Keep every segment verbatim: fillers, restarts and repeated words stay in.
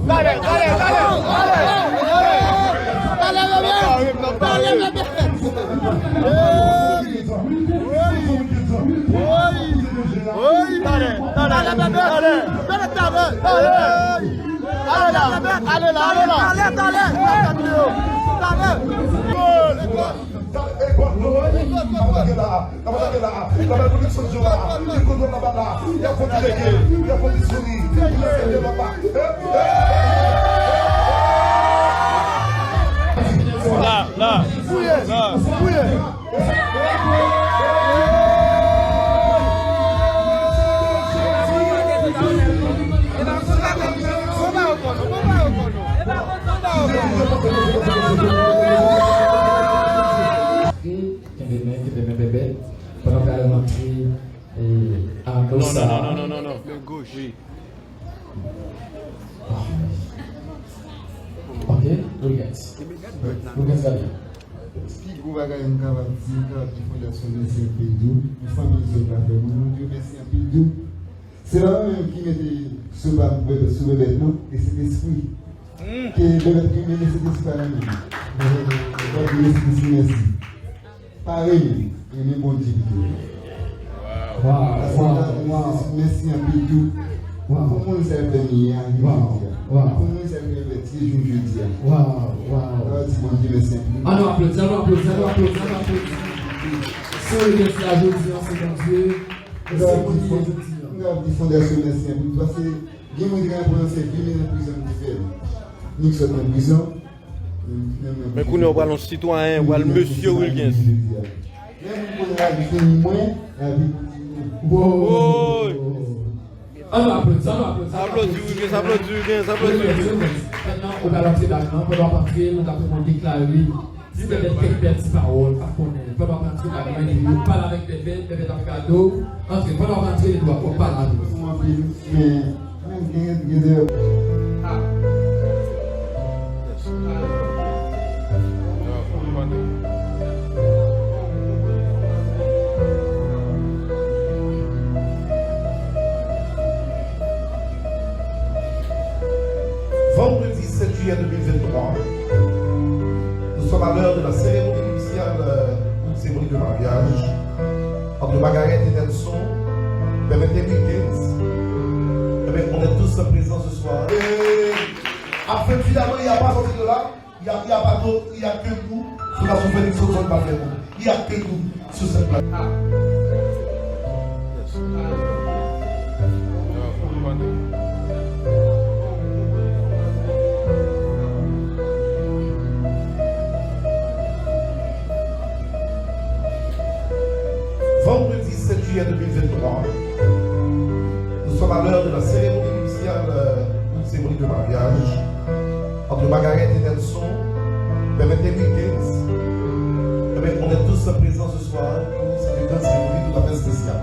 Talè, talè, talè, talè. Talè, bebe. Talè, bebe. Talè, talè, talè. Talè, talè, talè. Ale la, ale la, ale la. Talè, talè. Talè. Talè. La, la, la. Kenbe men, kenbe men, bebe. Pandan w pral rantre, eh, a Non, non, non, non, non, non, non. Wi. Ok, Wilgens. Wilgens, gade. Pi gwo bagay m kapab di, m kapab di Fondasyon Mèsi Anpil Tou, pou fanmi Zòn Pa Fè Moun, nou di yo mèsi anpil tou. Se pa mwen menm ki mete sou pa m, sou bèbèt non, e Sentespri. Ke bèbèt ki mete Sentespri pa nan men m. Mwen di Sentespri mèsi. Pa renmen, renmen Bondye pito. Waw, waw, waw. Mèsi anpil tou. Waw. Pou moun sa fè m ye a, jodi a. Waw, waw. Pou moun sa fè m ye jodi a. Waw, waw. Mwen di Bondye mèsi anpil. An nou aplodi, an nou aplodi, an nou aplodi, an nou aplodi. Se Wilgens la jodi a, se Bondye. Se Bondye jodi a. M ap di Fondasyon mèsi anpil tou, paske gen moun ki ta pral pase vi li nan prizon, m te fè l. Nèg sot nan prizon. Men kounye a w pral yon sitwayen, w pral mesye Wilgens. Lè moun konnen lavi fini mwen, lavi kontinye. Woy! An nou aplodi, an nou aplodi. Aplodi Wilgens, aplodi Wilgens, aplodi Wilgens. Mentnan, ou pral antre bal nan, pandan w ap antre, nou ta pran deklare. Di bèbèt kèk bèl ti pawòl, pa konnen. Pandan w ap antre bal nan, epi pale avèk bèbèt, bèbèt ap gade w. Antre, pandan w ap antre, li dwa pou w pale avè l. Mwen anpil, men, men gen, gen de. Vendredi sept juillet deux mille vingt-trois, nous sommes à l'heure de la cérémonie nuptiale, euh, une cérémonie de mariage entre Margaret et Nelson, Bèbèt et Wilgens. Eh bien, on est tous présents ce soir. Et, ah, finalement, il n'y a pas sorti de là. Il y a, il y a pas d'autre, il y a que nous. Sou la souffrance, nous sommes pas vraiment. Il y a que nous sur cette planète. Vendredi sept juillet deux mille vingt-trois, nous sommes à l'heure de la cérémonie nuptiale, euh, une cérémonie de mariage entre Margaret et Nelson, Bèbèt et Wilgens. Eh bien, on est tous présents ce soir pour cette grande cérémonie tout à fait spéciale.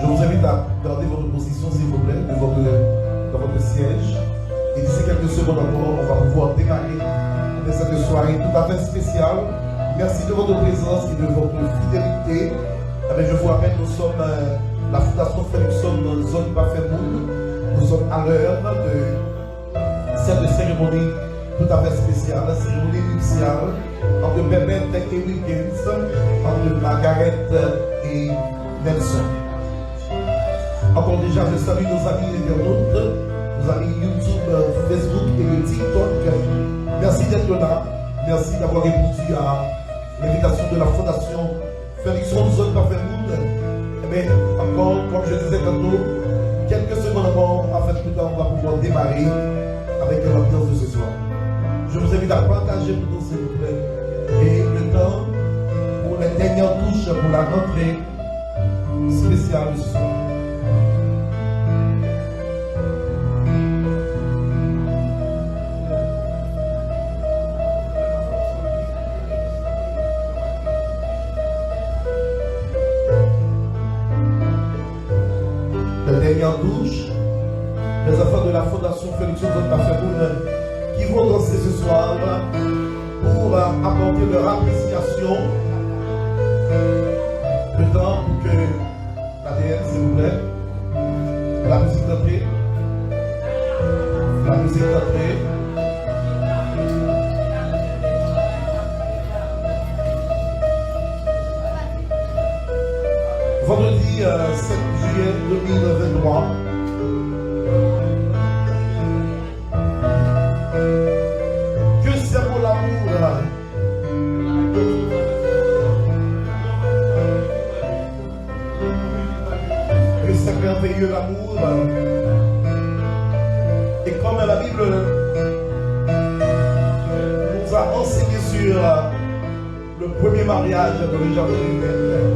Je vous invite à garder votre position, s'il vous plaît, de votre, dans votre siège. Et d'ici quelques secondes encore, on va pouvoir démarrer cette soirée tout à fait spéciale. Merci de votre présence et de votre fidélité. Eh bien, je vous rappelle, nous sommes, euh, la Fondation Fèlèkson Zòn Pa Fè Moun. Nous sommes à l'heure de cette cérémonie tout à fait spéciale, cérémonie nuptiale entre Bèbèt et Wilgens, entre Margaret et Nelson. Encore déjà, je salue nos amis internautes, nos amis YouTube, euh, Facebook et le TikTok. Merci d'être là. Merci d'avoir répondu à l'invitation de la Fondation Fèlèkson Zòn Pa Fè Moun. Eh bien, encore, comme je disais tantôt, quelques secondes encore, en fait, plus tard, on va pouvoir démarrer avec l'ambiance de ce soir. Je vous invite à partager pour nous, s'il vous plaît. Et le temps pour les dernières touches pour la rentrée spéciale de ce soir. La dernière touche, les enfants de la Fondation Fèlèkson Zòn Pa Fè Moun qui vont danser ce soir pour, euh, apporter leur appréciation. Le temps pour que l'A D N, s'il vous plaît. La musique d'entrée. Vendredi, euh, sept juillet deux mille vingt-trois. Que c'est beau l'amour. Que c'est merveilleux l'amour. Et comme la Bible nous a enseigné sur le premier mariage de le jardin d'Éden.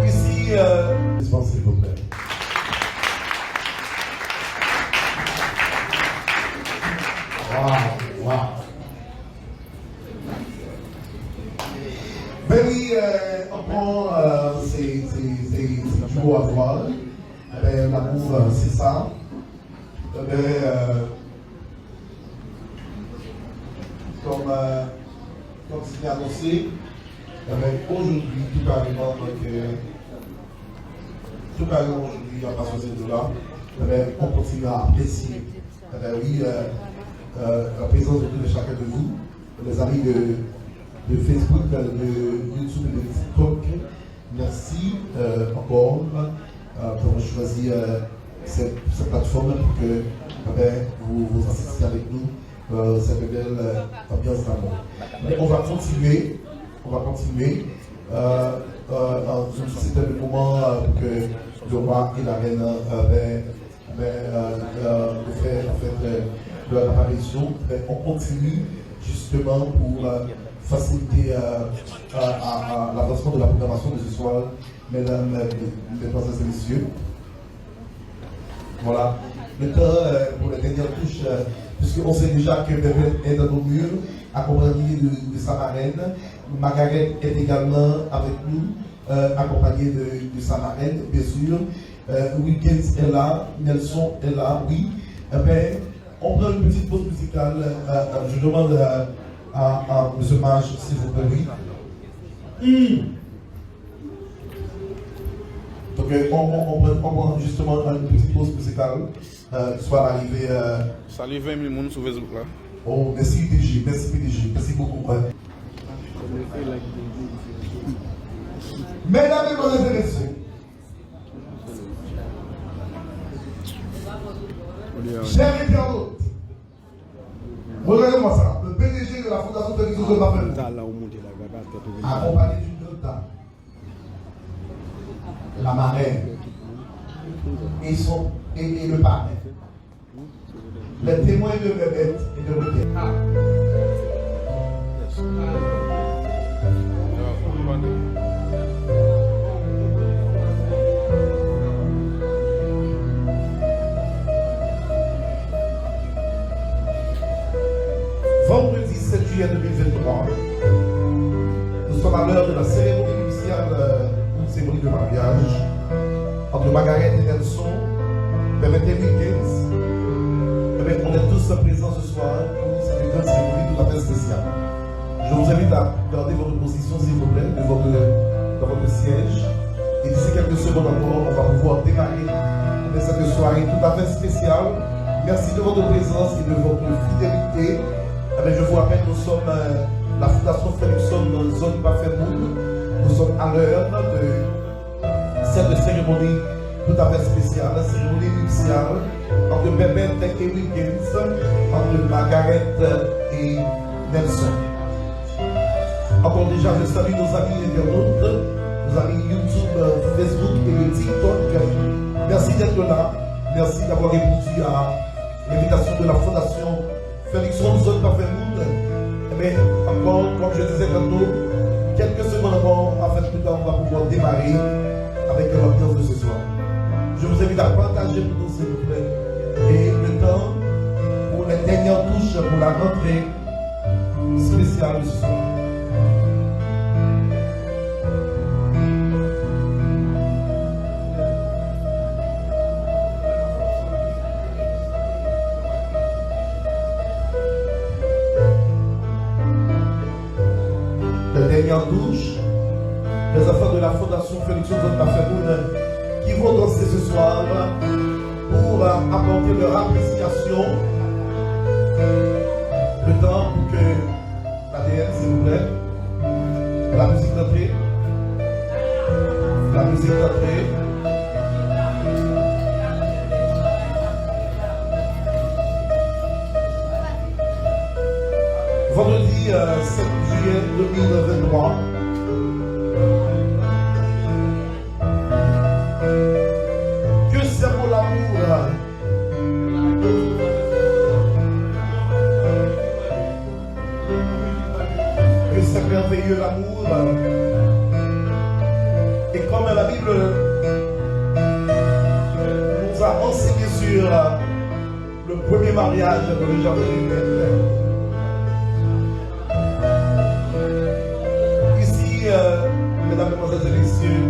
Ici, euh, s'il vous plaît. Wow, wow. Ben wi, euh, ankò, euh, se, se, se, se du beau à voir. Eben, l'amour, euh, c'est ça. Eben, euh, comme, euh, comme c'était annoncé, eben, aujourd'hui, tout carrément, donc, euh, tout carrément aujourd'hui, à partir de là, eben, on continue à apprécier, eben, oui, euh, euh, la présence de tout et chacun de vous, les amis de, de Facebook, de YouTube et de TikTok. Merci, euh, encore, euh, d'avoir choisi, euh, cette, cette plateforme pour que, eh ben, vous, vous assistiez avec nous, euh, cette belle, euh, ambiance d'amour. Mais on va continuer, on va continuer, euh, euh, euh, c'est un moment, euh, pour que le roi et la reine, euh, ben, ben, euh, euh, de faire, en fait, euh, leur apparition. Ben, on continue justement pour, euh, faciliter, euh, à, à, à l'avancement de la programmation de ce soir, mesdames, euh, mesdemoiselles et messieurs. Voilà. Le temps, euh, pour les dernières touches, euh, puisqu'on sait déjà que Bébé est dans nos murs, accompagné de, de sa marraine. Margaret est également avec nous, euh, accompagnée de, de sa marraine, bien sûr. Euh, Wilkens est là, Nelson est là, oui. Eh ben, on prend une petite pause musicale. Euh, euh, je demande à, à, à monsieur Maj, s'il vous plaît, oui. Hmm. Donc, euh, on, on, on prend, on prend justement une petite pause musicale. Euh, soit arrivé, euh, Salye ven mil moun sou Facebook la. Oh, merci P D G, merci P D G, merci beaucoup. Ouais. Mesdames, Mesdemoiselles et Messieurs, chers internautes, regardez-moi ça. Le P D G de la Fondation Félix Auger-Parfait, accompagné d'une grande dame, la marraine et son, et, et le parrain. Les témoins de Bébête et de Requête. Vendredi sept juillet deux mille vingt-trois, nous sommes à l'heure de la cérémonie nuptiale, euh, une cérémonie de mariage entre Margaret et Nelson, Bébête et Wilkens. Eh bien, on est tous présents ce soir pour cette grande cérémonie tout à fait spéciale. Je vous invite à garder votre position, s'il vous plaît, de votre, dans votre siège. Et d'ici quelques secondes encore, on va pouvoir démarrer avec cette soirée tout à fait spéciale. Merci de votre présence et de votre fidélité. Eh bien, je vous rappelle, nous sommes, euh, la Fondation Fredrickson dans une zone pas fait monde. Nous sommes à l'heure de cette cérémonie tout à fait spéciale, cérémonie nuptiale entre Bébête et Wilkens, entre Margaret et Nelson. Encore déjà, je salue nos amis internautes, nos amis YouTube, euh, Facebook et le TikTok. Merci d'être là. Merci d'avoir répondu à l'invitation de la Fondation Félix Robinson pa fè moun. Eh bien, encore, comme je disais tantôt, quelques secondes encore, en fait, plus tard, on va pouvoir démarrer avec l'ambiance de ce soir. Je vous invite à partager pour nous, s'il vous plaît. Et le temps pour les dernières touches pour la rentrée spéciale de ce soir. Les dernières touches, les enfants de la Fondation Félix Antoine Lafèboune qui vont danser ce soir. Pour euh, apporter leur appréciation. Le temps pour que l'A D N, s'il vous plaît. La musique d'entrée. La musique d'entrée. Vendredi euh, sept juillet deux mille vingt-trois. Que c'est beau l'amour. Que c'est merveilleux l'amour. Et comme la Bible nous a enseigné sur le premier mariage de Jean Philippe, ici, euh, mesdames, mesdemoiselles et messieurs,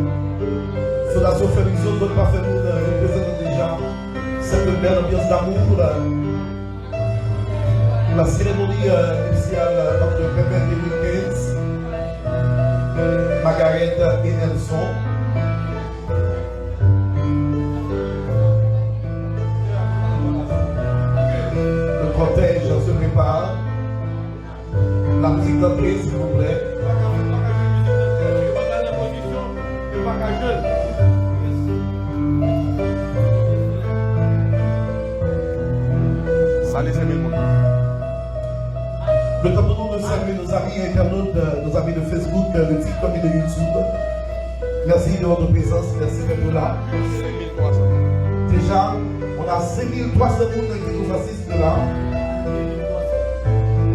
Fondation Ferguson, zòn pa fè moun, reprezante deja cette belle ambiance d'amour. La cérémonie euh, nuptiale entre Pépin et Wilkins, Margaret et Nelson. Le cortège se prépare. La musique d'entrée, s'il vous plaît. Salut, c'est Mimoun. Le temps pour nous de saluer nos amis internautes, euh, nos amis de Facebook, euh, de TikTok et de YouTube. Merci de votre présence, merci d'être là. Déjà, on a cinq mille trois cents personnes qui nous assistent là.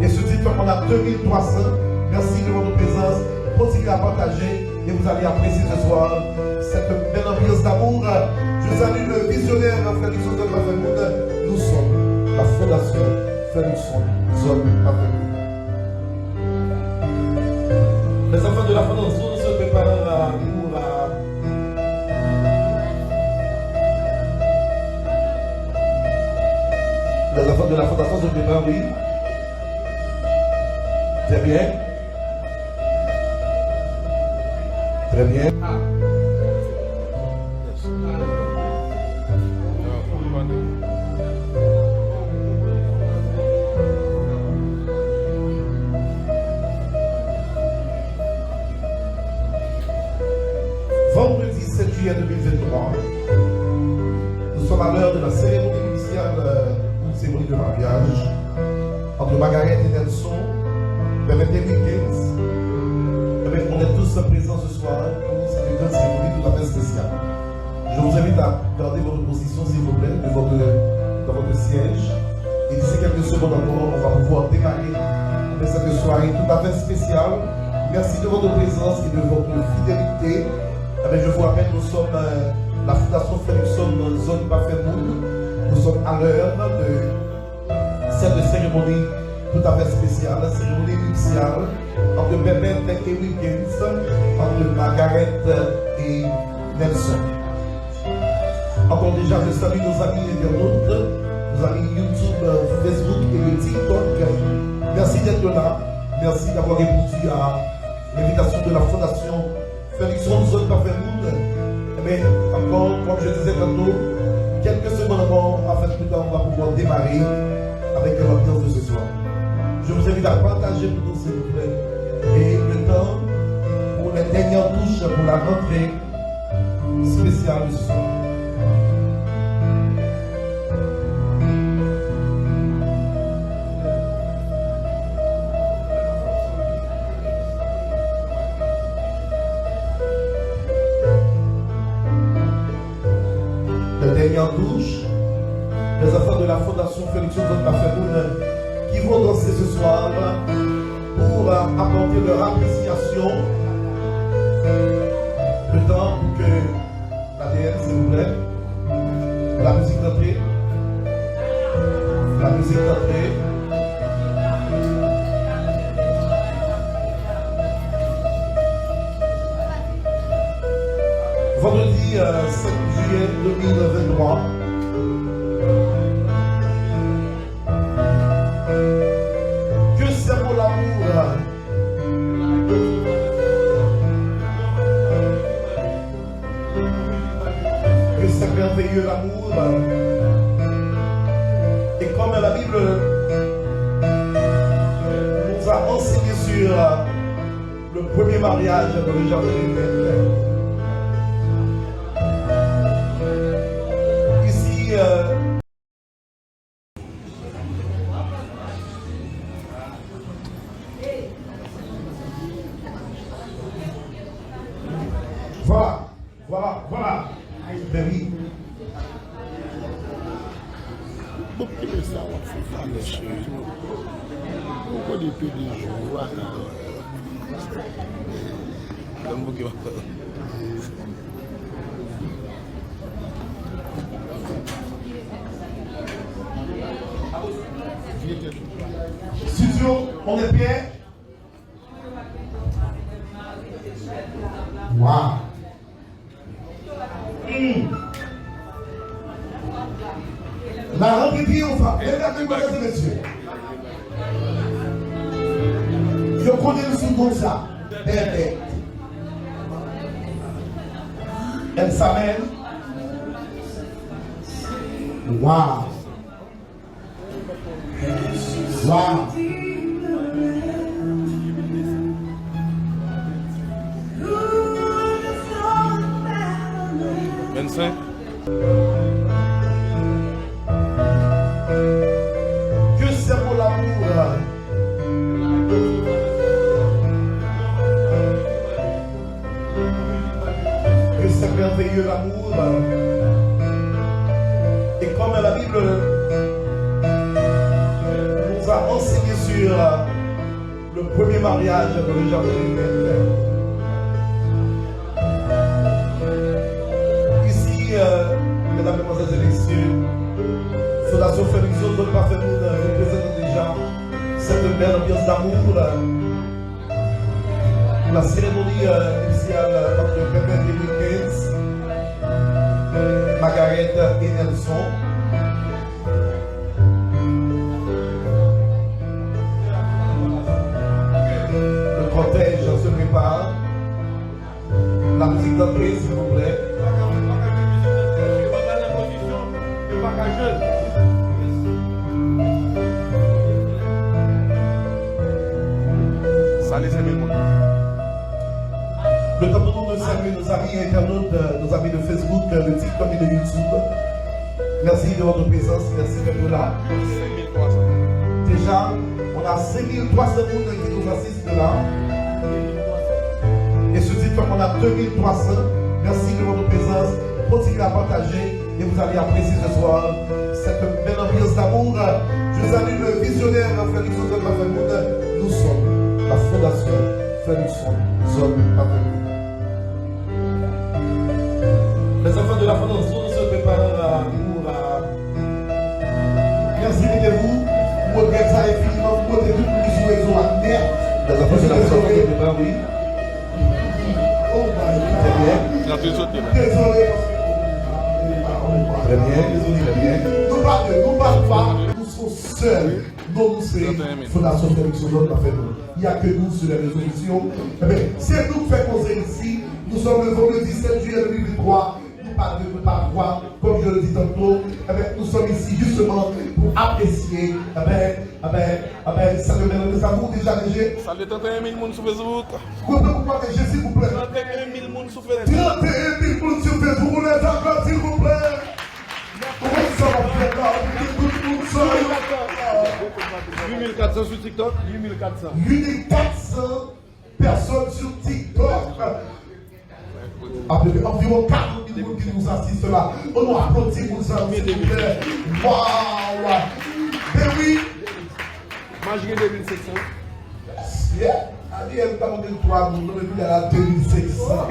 Et sur TikTok, on a deux mille trois cents. Merci de votre présence. Continuez à partager et vous allez apprécier ce soir cette belle ambiance d'amour. Je salue le visionnaire Félix Joseph Mafelmoun. Nous sommes la fondation Félix Joseph Mafelmoun. Les enfants de la fondation se préparent pour la Les enfants de la fondation se préparent, oui. Très bien. Très bien. Vendredi sept juillet deux mille vingt-trois, nous sommes à l'heure de la cérémonie nuptiale, euh, une cérémonie de mariage entre Margaret et Nelson, Pépin et Wilkins. Eh bien, on est tous présents ce soir pour cette grande cérémonie tout à fait spéciale. Je vous invite à garder votre position, s'il vous plaît, de votre, dans votre siège. Et d'ici quelques secondes encore, on va pouvoir démarrer avec cette soirée tout à fait spéciale. Merci de votre présence et de votre fidélité. Eh bien, je vous rappelle, nous sommes euh, la Fondation Ferguson, zòn pa fè moun. Nous sommes à l'heure de cette cérémonie tout à fait spéciale, cérémonie nuptiale entre Pépin et Wilkins, entre Margaret et Nelson. Encore déjà, je salue nos amis internautes, nos amis YouTube, Facebook et le TikTok. Merci d'être là. Merci d'avoir répondu à l'invitation de la Fondation Félix Ronson pa fè moun. Eh bien, encore, comme je disais tantôt, quelques secondes encore, afin que plus tard, on va pouvoir démarrer avec l'ambiance de ce soir. Je vous invite à partager pour nous, s'il vous plaît. Et le temps pour les dernières touches, pour la rentrée spéciale de ce soir. La dernière touche, les enfants de la Fondation Félix Antoine Lafèboune qui vont danser ce soir pour apporter leur appréciation. Le temps pour que L'A D N, s'il vous plaît. La musique d'entrée. La musique d'entrée. Vendredi euh, sept juillet deux mille vingt-trois. Que c'est beau l'amour. Que c'est merveilleux l'amour. Enseigné sur euh, le premier mariage de Benjamin Lincoln. Ici, euh, voilà. Vwala, vwala. Bèl wi. Bon, ki lè sa w ap fè falè cheri? Ou konnen P D G ou a. Lè m bouke w ap fè. Studio, on est bien? Waw. Hmm. La rantre triyonfal. E gade, medam e mesye. Yo konnen l sou non sa. Bèbèt. Èl sa menm. Waw. Waw. Vennsenk. Que c'est beau l'amour. Que c'est merveilleux l'amour. Et comme la Bible nous a enseigné sur le premier mariage de Benjamin Lincoln. Ici, euh, mesdames, mesdemoiselles et messieurs, Fondation Félix Joseph Parfait nous représente déjà cette belle ambiance d'amour. La cérémonie euh, nuptiale entre Bèbèt et Wilkens, Margaret et Nelson. Le cortège se prépare. La musique d'entrée, s'il vous plaît. Salye senk mil moun. Le temps pour nous de saluer nos amis internautes, euh, nos amis de Facebook, euh, de TikTok et de YouTube. Merci de votre présence, merci d'être là. Déjà, on a cinq mille trois cents moun qui nous assistent là. Et sur TikTok, on a deux mille trois cents. Merci de votre présence. Continuez à partager et vous allez apprécier ce soir cette belle ambiance d'amour. Je salue le visionnaire Félix Joseph Parfait Moun. Nous sommes la fondation Félix Joseph Parfait Moun. Les enfants de la fondation se préparent pour euh, Merci, mettez-vous. Mwen regrèt sa enfiniman. Mwen te tout moun ki sou rezo a nèt. Dans la fosse de la sortie, je prépare, oui. Oh my God. Très bien. Dezole. Très bien. Dezole, très bien. Nou pa de, nou pa twa, nou se sèl. Non, nou se Fondasyon Fèlix Joseph Parfait Moun. Il y a que nous sur les réseaux sociaux. Ebyen, se nou k fè koze isi. Nous sommes le vendredi sept juillet deux mille vingt-trois. Nou pa de, nou pa twa, comme je le dis tantôt, eh ben, nous sommes ici justement pour apprécier, eh ben, eh ben, eh ben, ça de même, ça vous déjà déjà. Salye trannteyen mil moun sou Facebook. Reprenez pour moi déjà, s'il vous plaît. Trannteyen mil moun sou Facebook. Trannteyen mil moun sur Facebook, on les acclame, s'il vous plaît. Comment ça va faire là? Tout le monde ça. Huit mille quatre cents sur TikTok, huit mille quatre cents. Huit mille quatre cents personnes sur TikTok. Avec environ quarante mille moun ki nous assistent là. On nous applaudit pour ça, s'il vous plaît. Waouh! Ben oui! Mwen gen deux mille cinq cents. Yeah! Ariel pa gen twa moun, non, epi la deux mille cinq cents.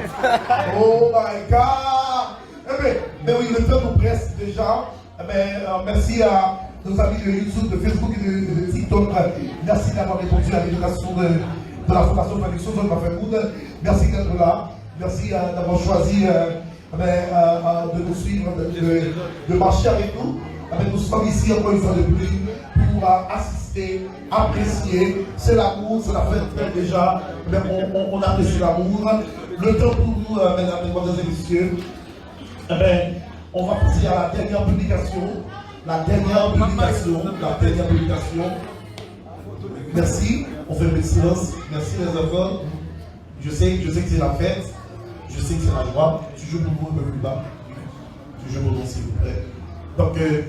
Oh my God! Eh ben, ben oui, le temps nous presse déjà. Eh ben, euh, merci à nos amis de YouTube, de Facebook et de, de TikTok. Merci d'avoir répondu à l'invitation de, de la Fondation Félix Joseph Parfait Moun. Merci d'être là. Merci euh, d'avoir choisi euh, eh ben, euh, euh, de nous suivre, de, de, de marcher avec nous. Eh ben, nous sommes ici encore une fois de plus pour euh, assister, apprécier. C'est l'amour, c'est la fête déjà. Eh ben, on, on, on apprécie l'amour. Le temps pour nous, euh, mesdames, mesdemoiselles et messieurs, eh ben, on va passer à la dernière publication. La dernière publication. La dernière publication. Merci, on fait un peu de silence. Merci les enfants. Je sais, je sais que c'est la fête. Je sais que c'est la joie. Toujours pour nous un peu plus bas. Toujours pour nous, s'il vous plaît. Donc, euh,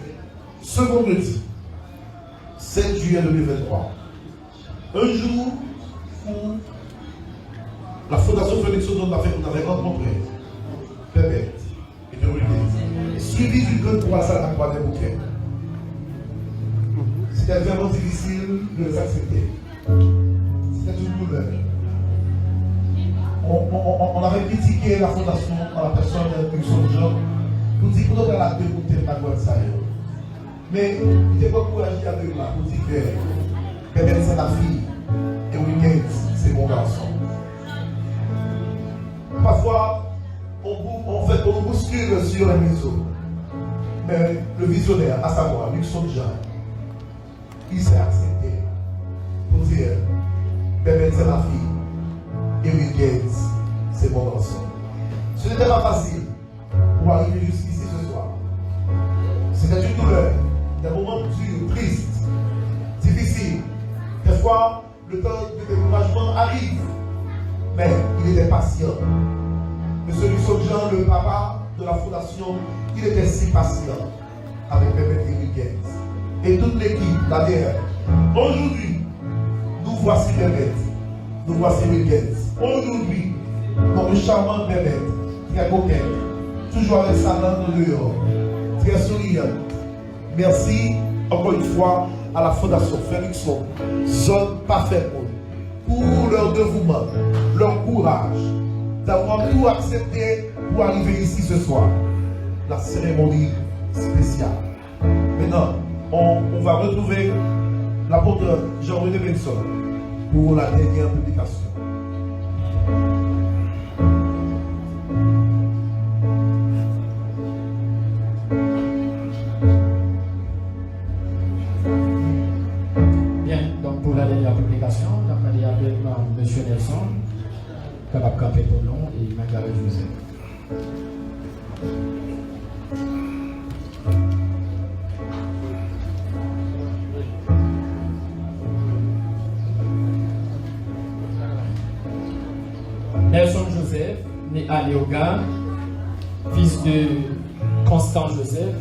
ce vendredi sept juillet deux mille vingt-trois, un jour où la Fondation Félix Sauzon avait, avait rencontré Bèbèt et de Wilkens, suivi d'une grande croisade à Croix des Bouquets. C'était vraiment difficile de les accepter. C'était une douleur. On, on, on, on avait critiqué la fondation en la personne de Wilson Jean pour dire pourquoi elle a démonté la loi de Zion. Men, li te pran kouraj li avèk la pou di ke Bèbèt se lafi e Wilkens se bon gason. Parfois, on, bou- on fait, on nous bouscule sur les réseaux. Mais le visionnaire, à savoir Luckson Jean, il s'est accepté pour dire Bèbèt se lafi e Wilkens se bon gason. Ce n'était pas facile pour arriver jusqu'ici ce soir. C'était une douleur, des moments durs, tristes, difficiles. Des fois, le temps de découragement arrive, mais il était patient. Monsieur Luckson Jean, le papa de la fondation, il était si patient avec Bèbèt et Wilkens et toute l'équipe, l'A D R. Aujourd'hui, nous voici Bèbèt, nous voici Wilkens. Aujourd'hui, notre charmante Bèbèt, très coquette, toujours avec sa langue en dehors, très souriante. Merci encore une fois à la Fondation Félix Sauzon, Zone Parfait Monde, pour leur dévouement, leur courage, d'avoir tout accepté pour arriver ici ce soir. La cérémonie spéciale. Maintenant, on, on va retrouver l'apôtre Jean-René Benson pour la dernière publication. Byen, donk pou la dènyè piblikasyon, n ap mande avèk nou Mesye Nelson, kapab kanpe pou nou, e Margaret Joseph. Nelson Joseph, né à Léogâne, fils de Constant Joseph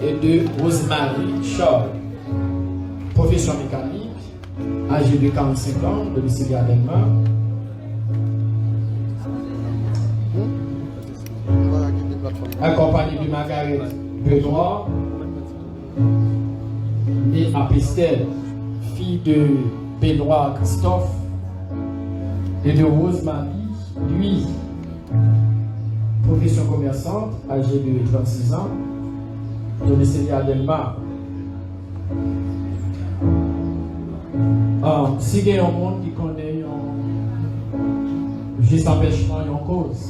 et de Rosemary Charles. Profession mécanique, âgé de quarante-cinq ans, domicilié à Dèlma. Accompagné de Margaret Benoît, née à Pestel, fille de Benoît Christophe et de Rose-Marie Louis. Profession commerçante, âgée de trente-six ans, domiciliée à Dèlma. Ah, si gen yon moun ki konnen yon jis anpèchman, yon koz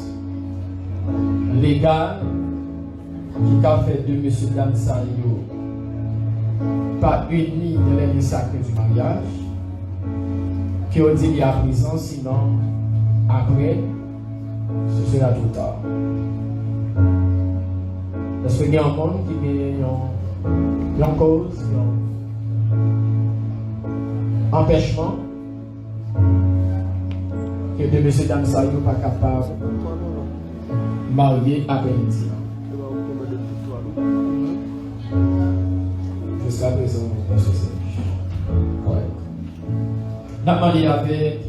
legal ki ka fè de mesye dam sa yo pa ini dans les liens sacrés du mariage, ke yo di li aprezan, sinon apre, ce sera trop tard. Èske gen yon moun ki gen yon, yon koz, yon anpèchman ke de mesye dam sa yo pa kapab marye aprèmidi an? Jiskaprezan, non, pastè Serge. Kòrèk. N ap mande avèk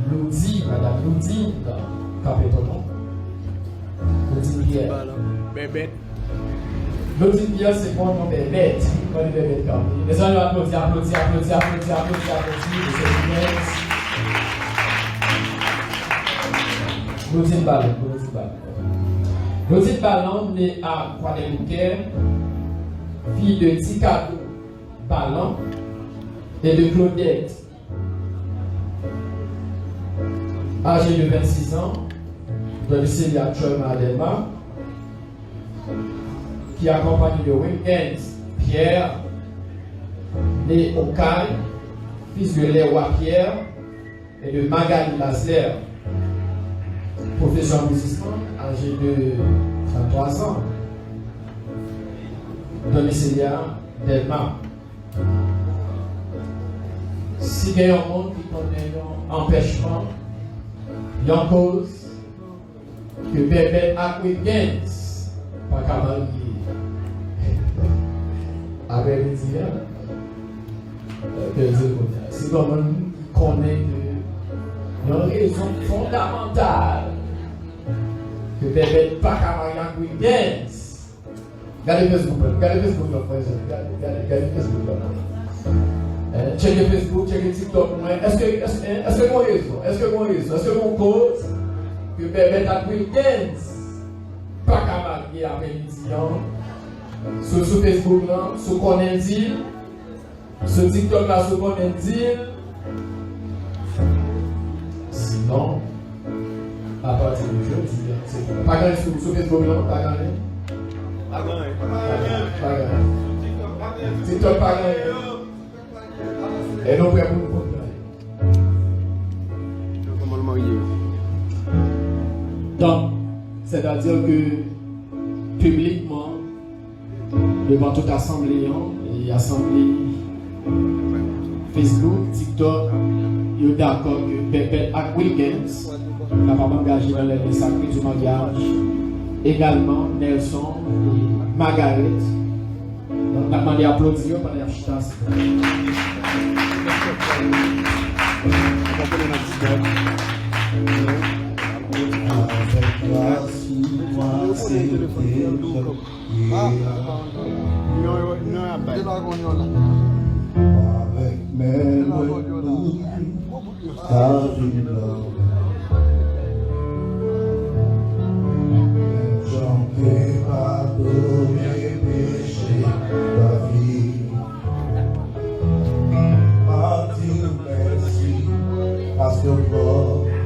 Loudi, madam Loudi, kanpe pou nou. Loudi Pierre. Bèbèt. Loudi Pierre se bon non Bèbèt. Mande Bèbèt kanpe. Mezanmi, aplodi, aplodi, aplodi, aplodi, aplodi, aplodi, mesye Bèbèt. Loudi Balon, Loudi Balon. Loudi Balon, née à Kwadèboukè, fille de Ti Kado Balon et de Claudette, âgée de vingt-six ans, domiciliée actuellement à Dèlma, qui est accompagnée de Wilkens Pierre, né Okay, fils de Leroy Pierre et de Magali Lazare, profession businessman, âgé de trente-trois ans, domicilié à Dèlma. Si gen yon moun ki konnen yon anpèchman, yon koz ke Bèbèt ak Wilgens pa ka marye aprèmidi a, ke l di l kounye a. Si gen yon moun ki konnen ke yon rezon fondamantal ke Bèbèt pa ka marye ak Wilgens, gade Facebook la, gade Facebook la, frè, gade, gade, gade Facebook la. Eh, tcheke Facebook, tcheke TikTok mwen. Èske, èske, èske gon rezon? Èske gon rezon? Èske gon koz ke Bèbèt ak Wilgens pa ka marye aprèmidi an? Sou, sou Facebook lan, si w konnen, di l. Sou TikTok la, si w konnen, di l. Sinon, apati de jodi a, se pa gen sou, sou Facebook lan, pa gen. Pa gen, pa gen. TikTok pa gen. E nou prè pou nou konn gen. Kòman l marye? Donk, sètadi ke piblikman, devan tout asanble an, e asanble Facebook, TikTok, yo dakò ke Bèbèt ak Wilgens kapab angaje nan lèzye sakre di maryaj, egalman Nelson e Margaret. Donk, n ap mande aplodi yo pandan y ap chita, silvouplè. Avèk gras ou aksepte. Avèk men mwen nou ka vin nan menm jan w te padone peche David. M ap di w mèsi paske w pran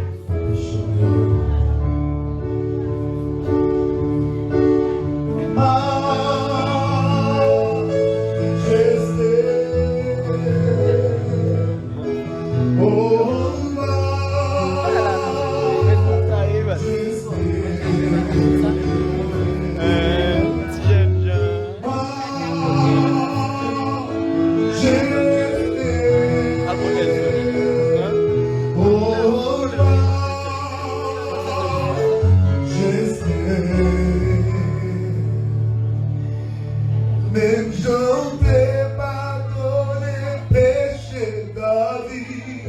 Menm jan w te padone peche David.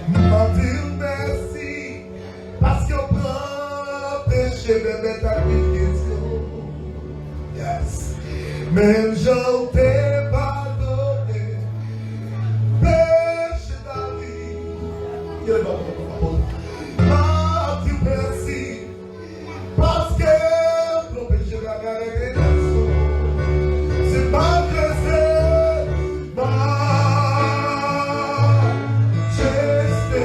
M ap di w mèsi paske w pran peche Bèbèt ak Wilgens yo. Yes. Menm jan w te padone peche David. M ap di w mèsi. Paske nou peche pa ka rete nan son. Se pa ke se majeste.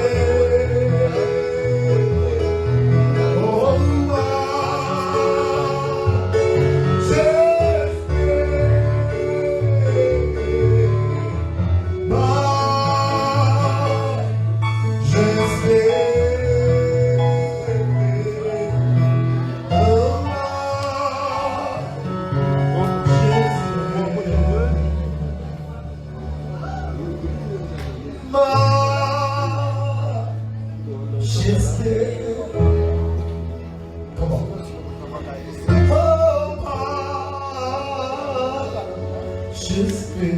Oh, majeste. Majeste. Majeste. Come on. Oh, majeste.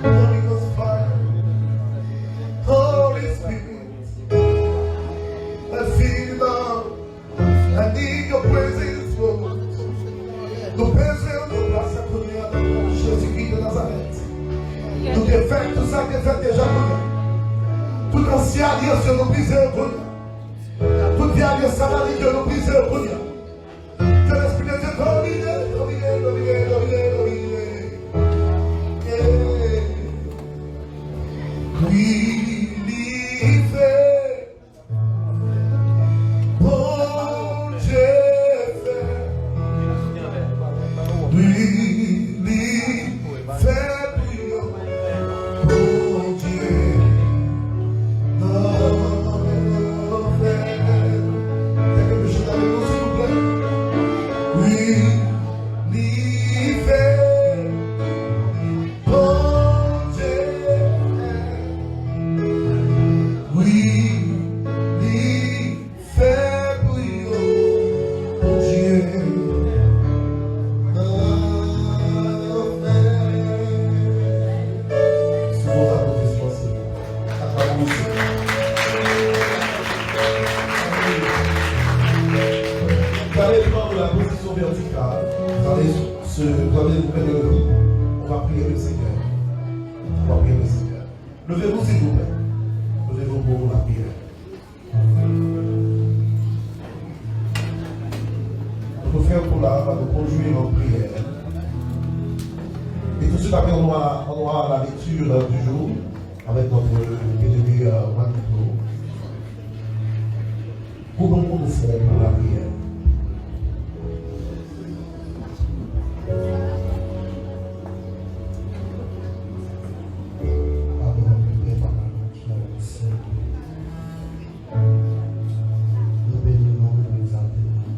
Holy Ghost fire. Holy Spirit. Let's feel the love. I need your presence, Lord. Nou bezwen w nan plas sa kounye a nan non Jezikri de Nazarèt. Nou te fè tout sa k te fèt deja kounye a. Tout ansyen alyans yo nou brize yo kounye a. Tout vye alyans satanit yo nou brize yo kounye a. Ke Lespri de Dye domine, domine, domine, domine, domine. Yeah. Wi, li fè. Bondye fè. Wi, li fè pou yo. Bondye nan fè. Fè ke nou chante avèk nou, silvouplè. Wi, li Prenez, vous prenez le riz, on va prier le Seigneur. On va prier le Seigneur. Levez-vous, s'il vous plaît. Levez-vous pour la prière. Notre frère Paula va nous conduire en prière. Et tout de suite après, on aura, on aura la lecture du jour avec notre bien-aimé euh, Juanito. Kouvri nou pou nou frè pou lapriyè. Papa nou ki nan syèl, nou beni non, nou egzalte non.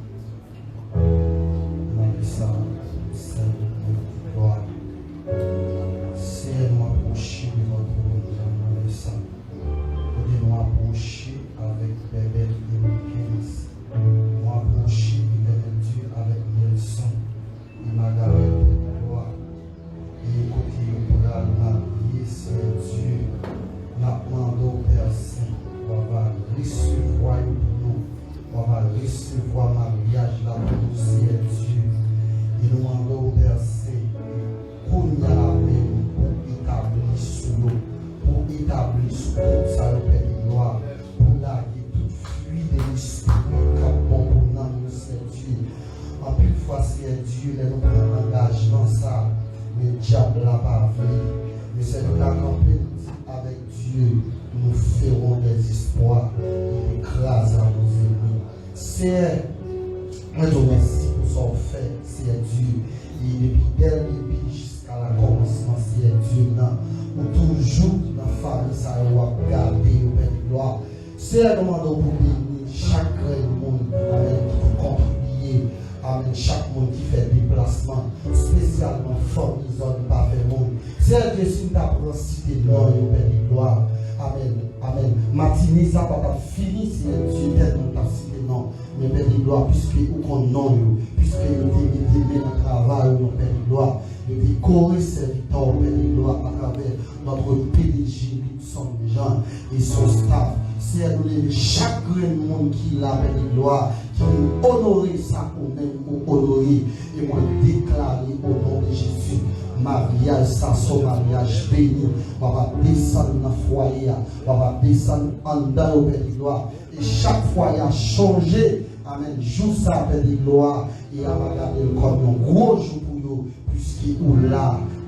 Nan lè sa, sèl nou glwa. Seyè, nou apwoche devan twòn nan nan lè sa. Kote nou apwoche avèk Bèbèl e Mikens. Nou apwoche, Etènèl Dye, avèk Nelson e Magarèt, glwa. E kote yo pral marye, Seyè Dye, n ap mande w, Pè Sen, w a va resevwa yo pou nou. W a va resevwa maryaj la pou nou, Seyè Dye. E nou mande w, Pè Sen, kounye a la menm, pou etabli sou yo, pou etabli sou koup sa yo, Pè de glwa, pou lage tout fwi de lespri k ap bon pou nanm yo, Seyè Dye. Anpil fwa, Seyè Dye, lè nou pran angajman sa, men dyab la pa vle. Men sèl nou ta kanpe, nou di avèk Dieu, nous ferons des exploits. Il écrasera nos ennemis. Seyè, mwen di w mèsi pou sa w fè, Seyè Dye. E depi dè l debi jiska la kòmansman, Seyè Dye, nan, ou toujou nan fanmi sa yo w ap gade yo, Pè de glwa. Seyè, nou mande w pou beni chak grenn moun, amèn, ki pou kontribiye, amèn, chak moun ki fè deplasman, espesyalman fanmi zòn pa fè moun. Seyè Dye, si m ta pran site non yo, Pè de glwa, amèn, amèn. Matine sa pa t ap fini, Seyè Dye, tèlman m t ap site non. Men Pè de glwa, piske ou konn non yo, piske yo te mete men nan travay ou, non, Pè de glwa, yo dekore sèvitè w, Pè de glwa, atravè notre P D G Ludson Jean e son staff. Seyè, nou leve chak grenn moun ki la, Pè de glwa, ki vin onore sa ou menm ou onore. E mwen deklare, o non de Jezi, maryaj sa se yon maryaj beni. W ap desann nan fwaye a, w ap desann anndan yo, Pè de glwa. E chak fwaye a chanje, amèn, jou sa, Pè de glwa, e a va gade l kòm yon gwo jou pou yo, piske ou la,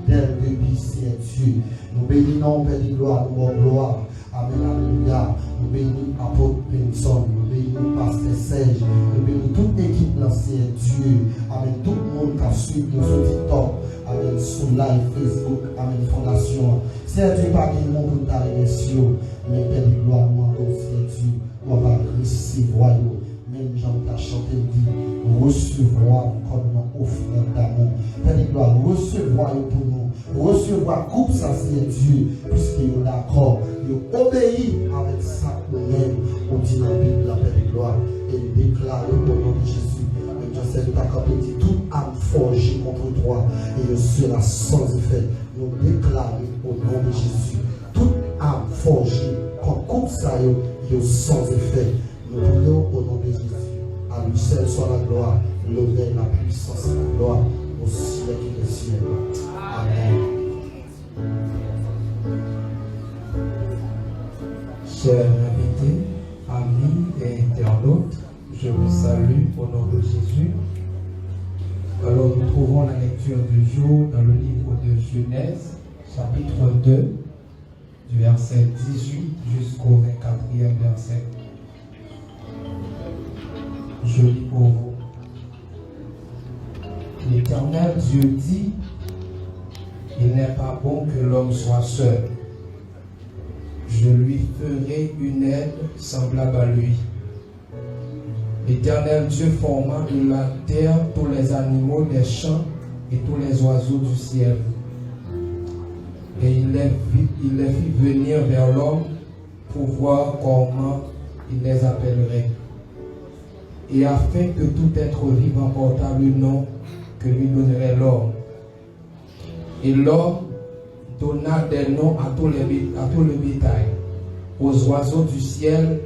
dè l debi, Seyè Dye. Nou beni non w, Pè de glwa, nou ba w glwa. Amèn, alelouya. Nou beni Apot Benson, nou beni Pastè Sèj, nou beni tout ekip lan, Seyè Dye. Amèn, tout moun k ap swiv nou sou TikTok, amèn, sou live Facebook, amèn, fondasyon an. Seyè Dye, pa gen mo pou n ta remèsye w, men Pè de glwa, nou mande w, Seyè Dye, w ap resevwa yo. Menm jan m ta chante, m di, resevwa m kòm yon ofrann damou. Pè de glwa, resevwa yo pou nou. Resevwa koup sa, Seyè Dye, piske yo dakò, yo obeyi avèk sa ou menm ou di nan Bib la, Pè de glwa. E m deklare, o non de Jezi, menm jan sèvitè a kanpe di, toute arme forgée contre toi, et elle sera sans effet. Nou deklare, o non de Jezi, tout arme forgée kont koup sa yo, yo sans effet. Nous prions au nom de Jésus. À lui seul soit la gloire, l'honneur, la puissance et la gloire au siècle des siècles. Amen. Chers invités, amis et internautes, je vous salue au nom de Jésus. Alors, nous trouvons la lecture du jour dans le livre de Genèse, chapitre deux, du verset dix-huit jusqu'au vingt-quatrième verset. Je lis pour vous. L'Éternel Dieu dit, il n'est pas bon que l'homme soit seul. Je lui ferai une aide semblable à lui. L'Éternel Dieu forma de la terre tous les animaux des champs et tous les oiseaux du ciel. Et il les fit, il les fit venir vers l'homme pour voir comment il les appellerait, et afin que tout être vivant portât le nom que lui donnerait l'homme. Et l'homme donna des noms à tous les bé-, à tout le bétail, aux oiseaux du ciel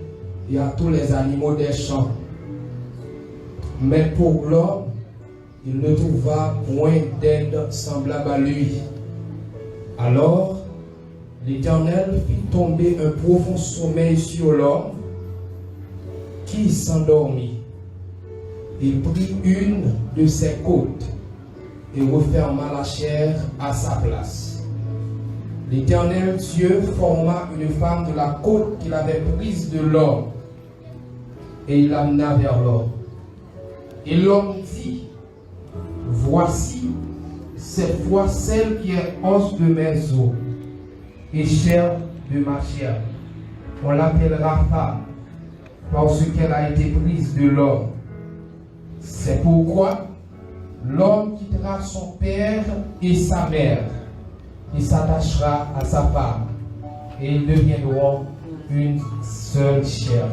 et à tous les animaux des champs. Mais pour l'homme, Il ne trouva point d'aide semblable à lui. Alors, l'Éternel fit tomber un profond sommeil sur l'homme qui s'endormit. Il prit une de ses côtes et referma la chair à sa place. L'Éternel Dieu forma une femme de la côte qu'il avait prise de l'homme, et il l'amena vers l'homme. Et l'homme dit, Voici, cette fois celle qui est os de mes os et chair de ma chair. On l'appellera femme, parce qu'elle a été prise de l'homme. C'est pourquoi l'homme quittera son père et sa mère, et s'attachera à sa femme, et ils deviendront une seule chair.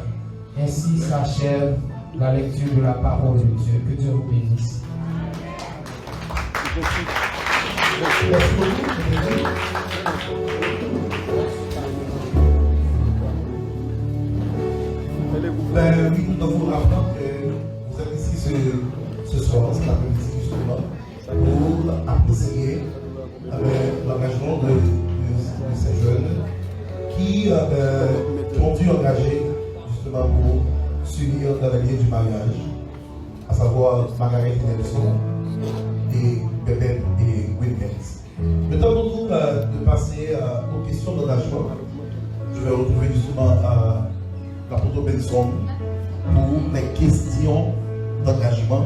Ainsi s'achève la lecture de la parole de Dieu. Que Dieu vous bénisse. Ben oui, nous devons apprendre que vous êtes ici ce, ce soir, cet après-midi justement, pour apprécier, euh, l'engagement de, de, de ces jeunes qui, euh, ont dû engager justement pour s'unir dans les liens du mariage, à savoir Margaret Nelson et Bebette et Wilkens. Le temps pour nous, euh, de passer, euh, aux questions d'engagement. Je vais retrouver justement, euh, l'apôtre Benson pour les questions d'engagement.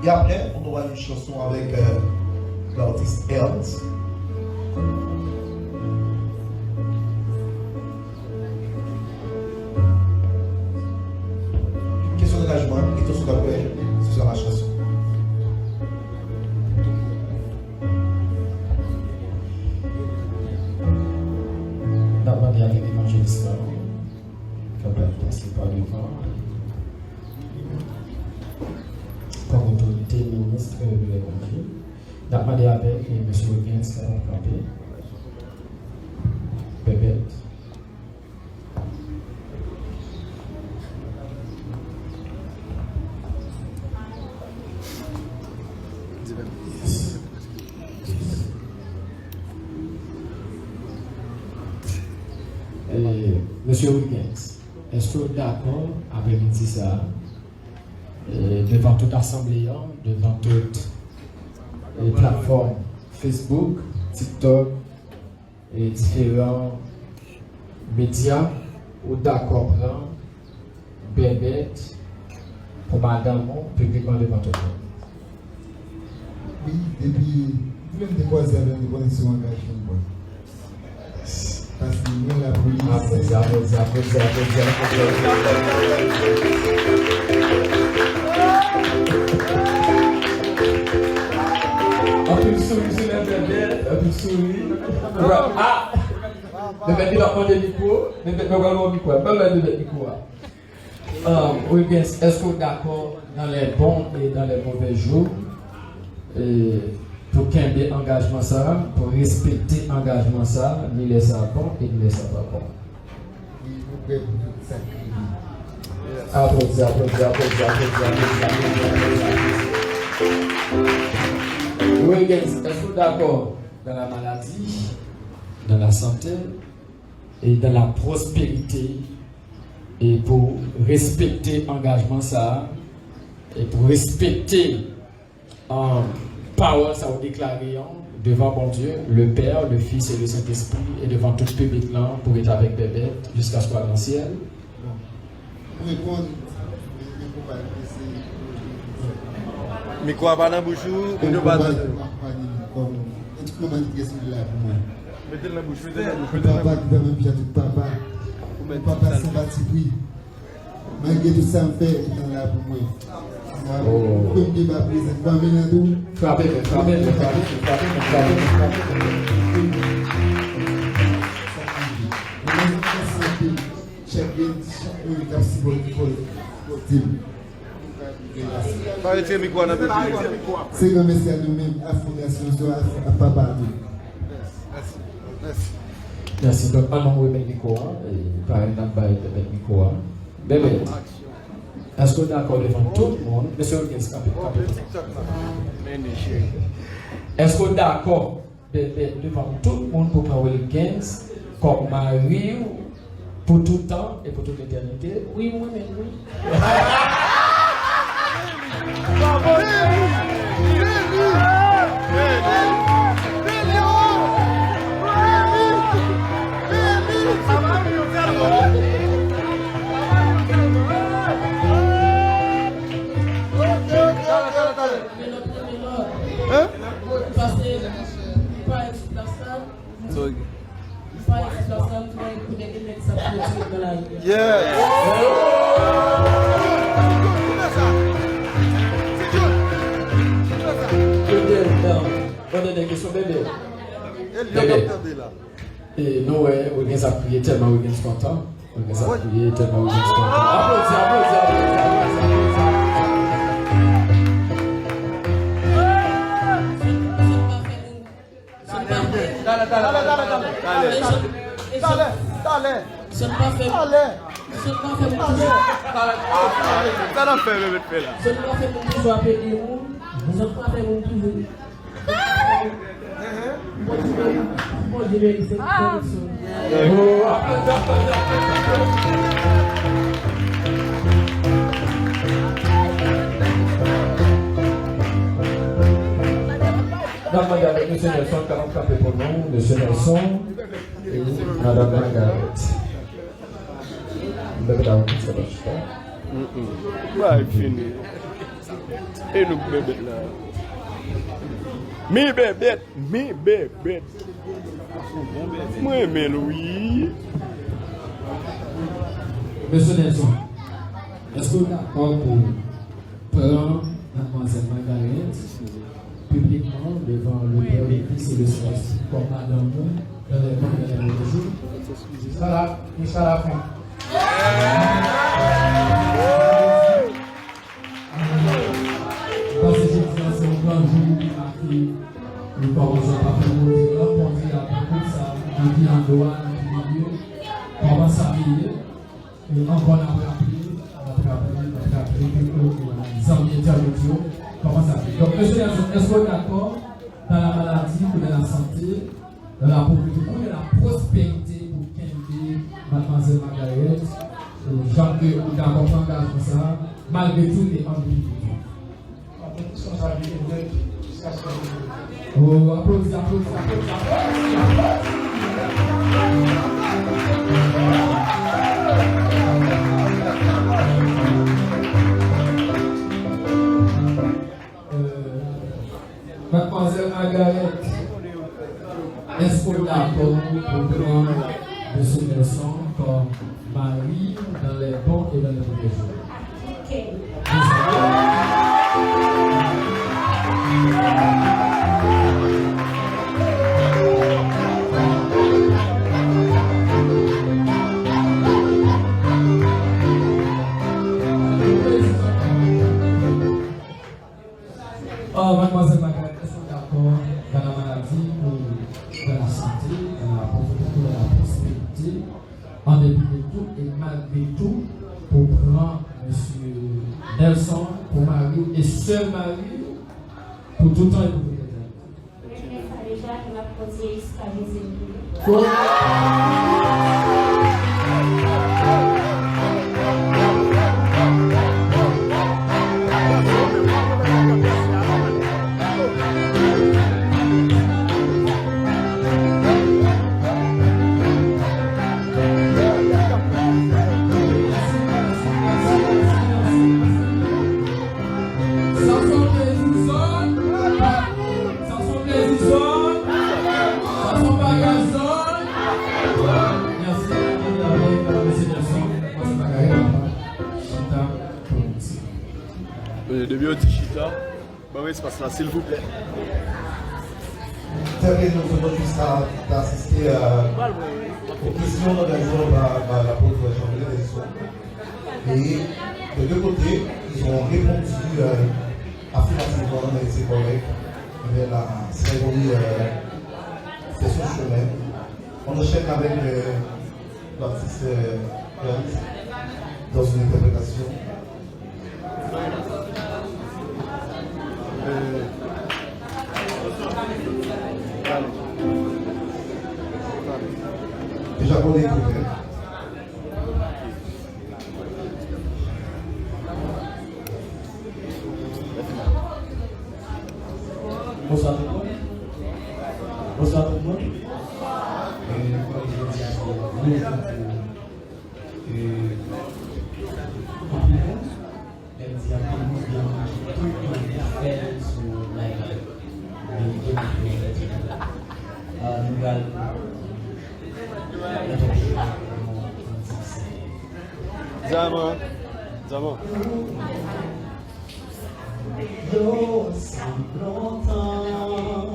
Et après, on aura une chanson avec, euh, l'artiste Ernst. Question d'engagement, et tout de suite après, ce sera la chanson. N ap mande avèk evanjelis la, fè bèl pase pa devan. Kòm otorite, minis, e, levanjil. N ap mande avèk, e, mesye Wilkens, kapab kanpe. Bèbèt. E, mesye Wilkens, èske w dakò aprèmidi sa a, e, devan tout asanble an, devan tout, e, platfòm Facebook, TikTok, e diferan medya, ou dakò pran Bèbèt pou madanm ou piblikman devan tout moun? Wi, depi, depi lè m te kwaze avè l, m te konnen se yon angajman m pran. Paske mwen la pou li. Aplodi, aplodi, aplodi, aplodi, aplodi. Anpil souri sou lèv Bèbèt, anpil souri. Ah! Bèbèt, li pa mande mikwo, Bèbèt, mwen pral ba w mikwo a. Ban mwen Bèbèt mikwo a. Um, Wilkens, èske w dakò dans les bons et dans les mauvais jours, e, pou kenbe angajman sa a, pou respekte angajman sa a, ni lè sa bon e ni lè sa pa bon? Wi, nou prè pou tout sa k rive. Aplodi, aplodi, aplodi, aplodi, aplodi, aplodi, aplodi. Wilkens, èske w dakò dans la maladie, dans la santé et dans la prospérité, e pou respekte angajman sa a, e pou respekte, um, pawòl sa a ou deklare an devan Bondye, le Père, le Fils et le Saint-Esprit, e devan tout piblik lan, pou ret avèk Bèbèt jiskaske w al nan syèl? Mwen konn, men, men konpa l blese. Mikwo a pa nan bouch ou, moun yo pa tande w. Mwen konpa l, mwen konpa l kòm, en tout moman li te sou la pou mwen. Mete l nan bouch, mete l nan bouch, mete l nan bouch. Papa ki fè mwen pi a tout papa. Yon papa san patipri. Malgre tout sa m fè, li gentan la pou mwen. Mwen deba prezan. Mwen vin an tou. Frape men, frape men, frape men, frape men, frape men, frape men. Sa k rive. Mwen mèsi anpil. Chak gen, chak moun k ap sipòte, sipòte m. Pa retire mikwo a nan bouch li. Se granmèsi a nou menm, a fondasyon sa, a, a papa nou. Mèsi. Donk, ann nou remèt mikwo a, e, parèy n ap bay Bèbèt mikwo a. Bèbèt. Èske w dakò devan tout moun? Mesye Wilgens, kanpe, kanpe. Èske w dakò de, de, devan tout moun pou pran Wilgens kòm mari w pou tout tan e pou tout letènite? Wi, mwen menm, wi. Hein? Yeah. Mwen tande kesyon bebe. Bebe. E nou wè, Wilgens ap kriye tèlman Wilgens kontan. Wilgens ap kriye tèlman Wilgens kontan. Aplodi, aplodi, aplodi, aplodi, aplodi, aplodi. Talè, talè, talè, talè, talè. Talè, talè. Talè. Talè. Sa n ap fè, bebe, fè la. Sa n ap fè, moun toujou ap ede moun. Sa n ap fè, moun toujou. N ap mande avèk Mesye Nelson, kapab kanpe pou nou, Mesye Nelson e Madanm Margaret. Bebe ta wè sa pa chita. Bay fini. E nou bebe la. Mi bebe, mi bebe. Mwen renmen l wi. Mesye Nelson, èske w dakò pou pran Madmwazèl Margaret piblikman devan le Père, le Fils et le Saint-Esprit kòm madanm ou dans les bons et dans les mauvais jours? Jiska la, jiska la fen. Paske jodi a se yon gran jou ki make, nou kòmanse pa fè monte rankontre avèk tout sa, nan ki andwa, nan ki milye, kòman sa ye. E ankò n ap raple, n ap raple, n ap raple ke zanmi entènot yo, kòman sa fèt. Donk, mesye Nelson, èske w dakò dans la maladie ou dans la santé, dans la pauvreté ou dans la prospérité pou kenbe Madmwazèl Margaret, e, jan ke ou dakò pran angajman sa a, malgre tout e an depi de tout? Oh, aplodi, aplodi, aplodi, aplodi, aplodi. Euh, Madmwazèl Margaret, èske w dakò pou pran Mesye Nelson kòm mari dans les bons et dans les mauvais jours? Ok. Oh, Madmwazèl Margaret, èske w dakò dans la maladie ou dans la santé, dans la pauvreté ou dans la prospérité, en dépit de tout et malgré tout, pou pran Mesye Nelson pou mari w e sèl mari w pou tout tan e pou tout etènite? Mwen fè sa deja, e m ap kontinye jiska Jezi retounen. Sa se yon plezi zòn. Sa se yon plezi zòn. Sa se yon bagay zòn. Mèsi. Mesye Nelson, pase bagay la. Chita pou nou ti. Depi yo di chita, ban m espas la, silvouplè. Tèl ke nou fè jis ta, ta asiste a, o kesyon òganize pa, pa la police de Jean-Pierre Delson. Et des deux côtés, ils ont répondu, euh, affirmativement, et c'est correct. Mais la cérémonie, euh, fait son chemin. On enchaîne avec, euh, l'artiste, euh, Clarisse dans une interprétation. Deja konnen kote. Bonswa tout moun. Bonswa tout moun. E, kòm jodi a se yon gwo jou pou, e, anpil moun. Menm si anpil moun gen anvi tout moun fè l sou live la. Men li gen anvi fè l. Ah, nou pral Diamant, Diamant. Yo sanm lontan,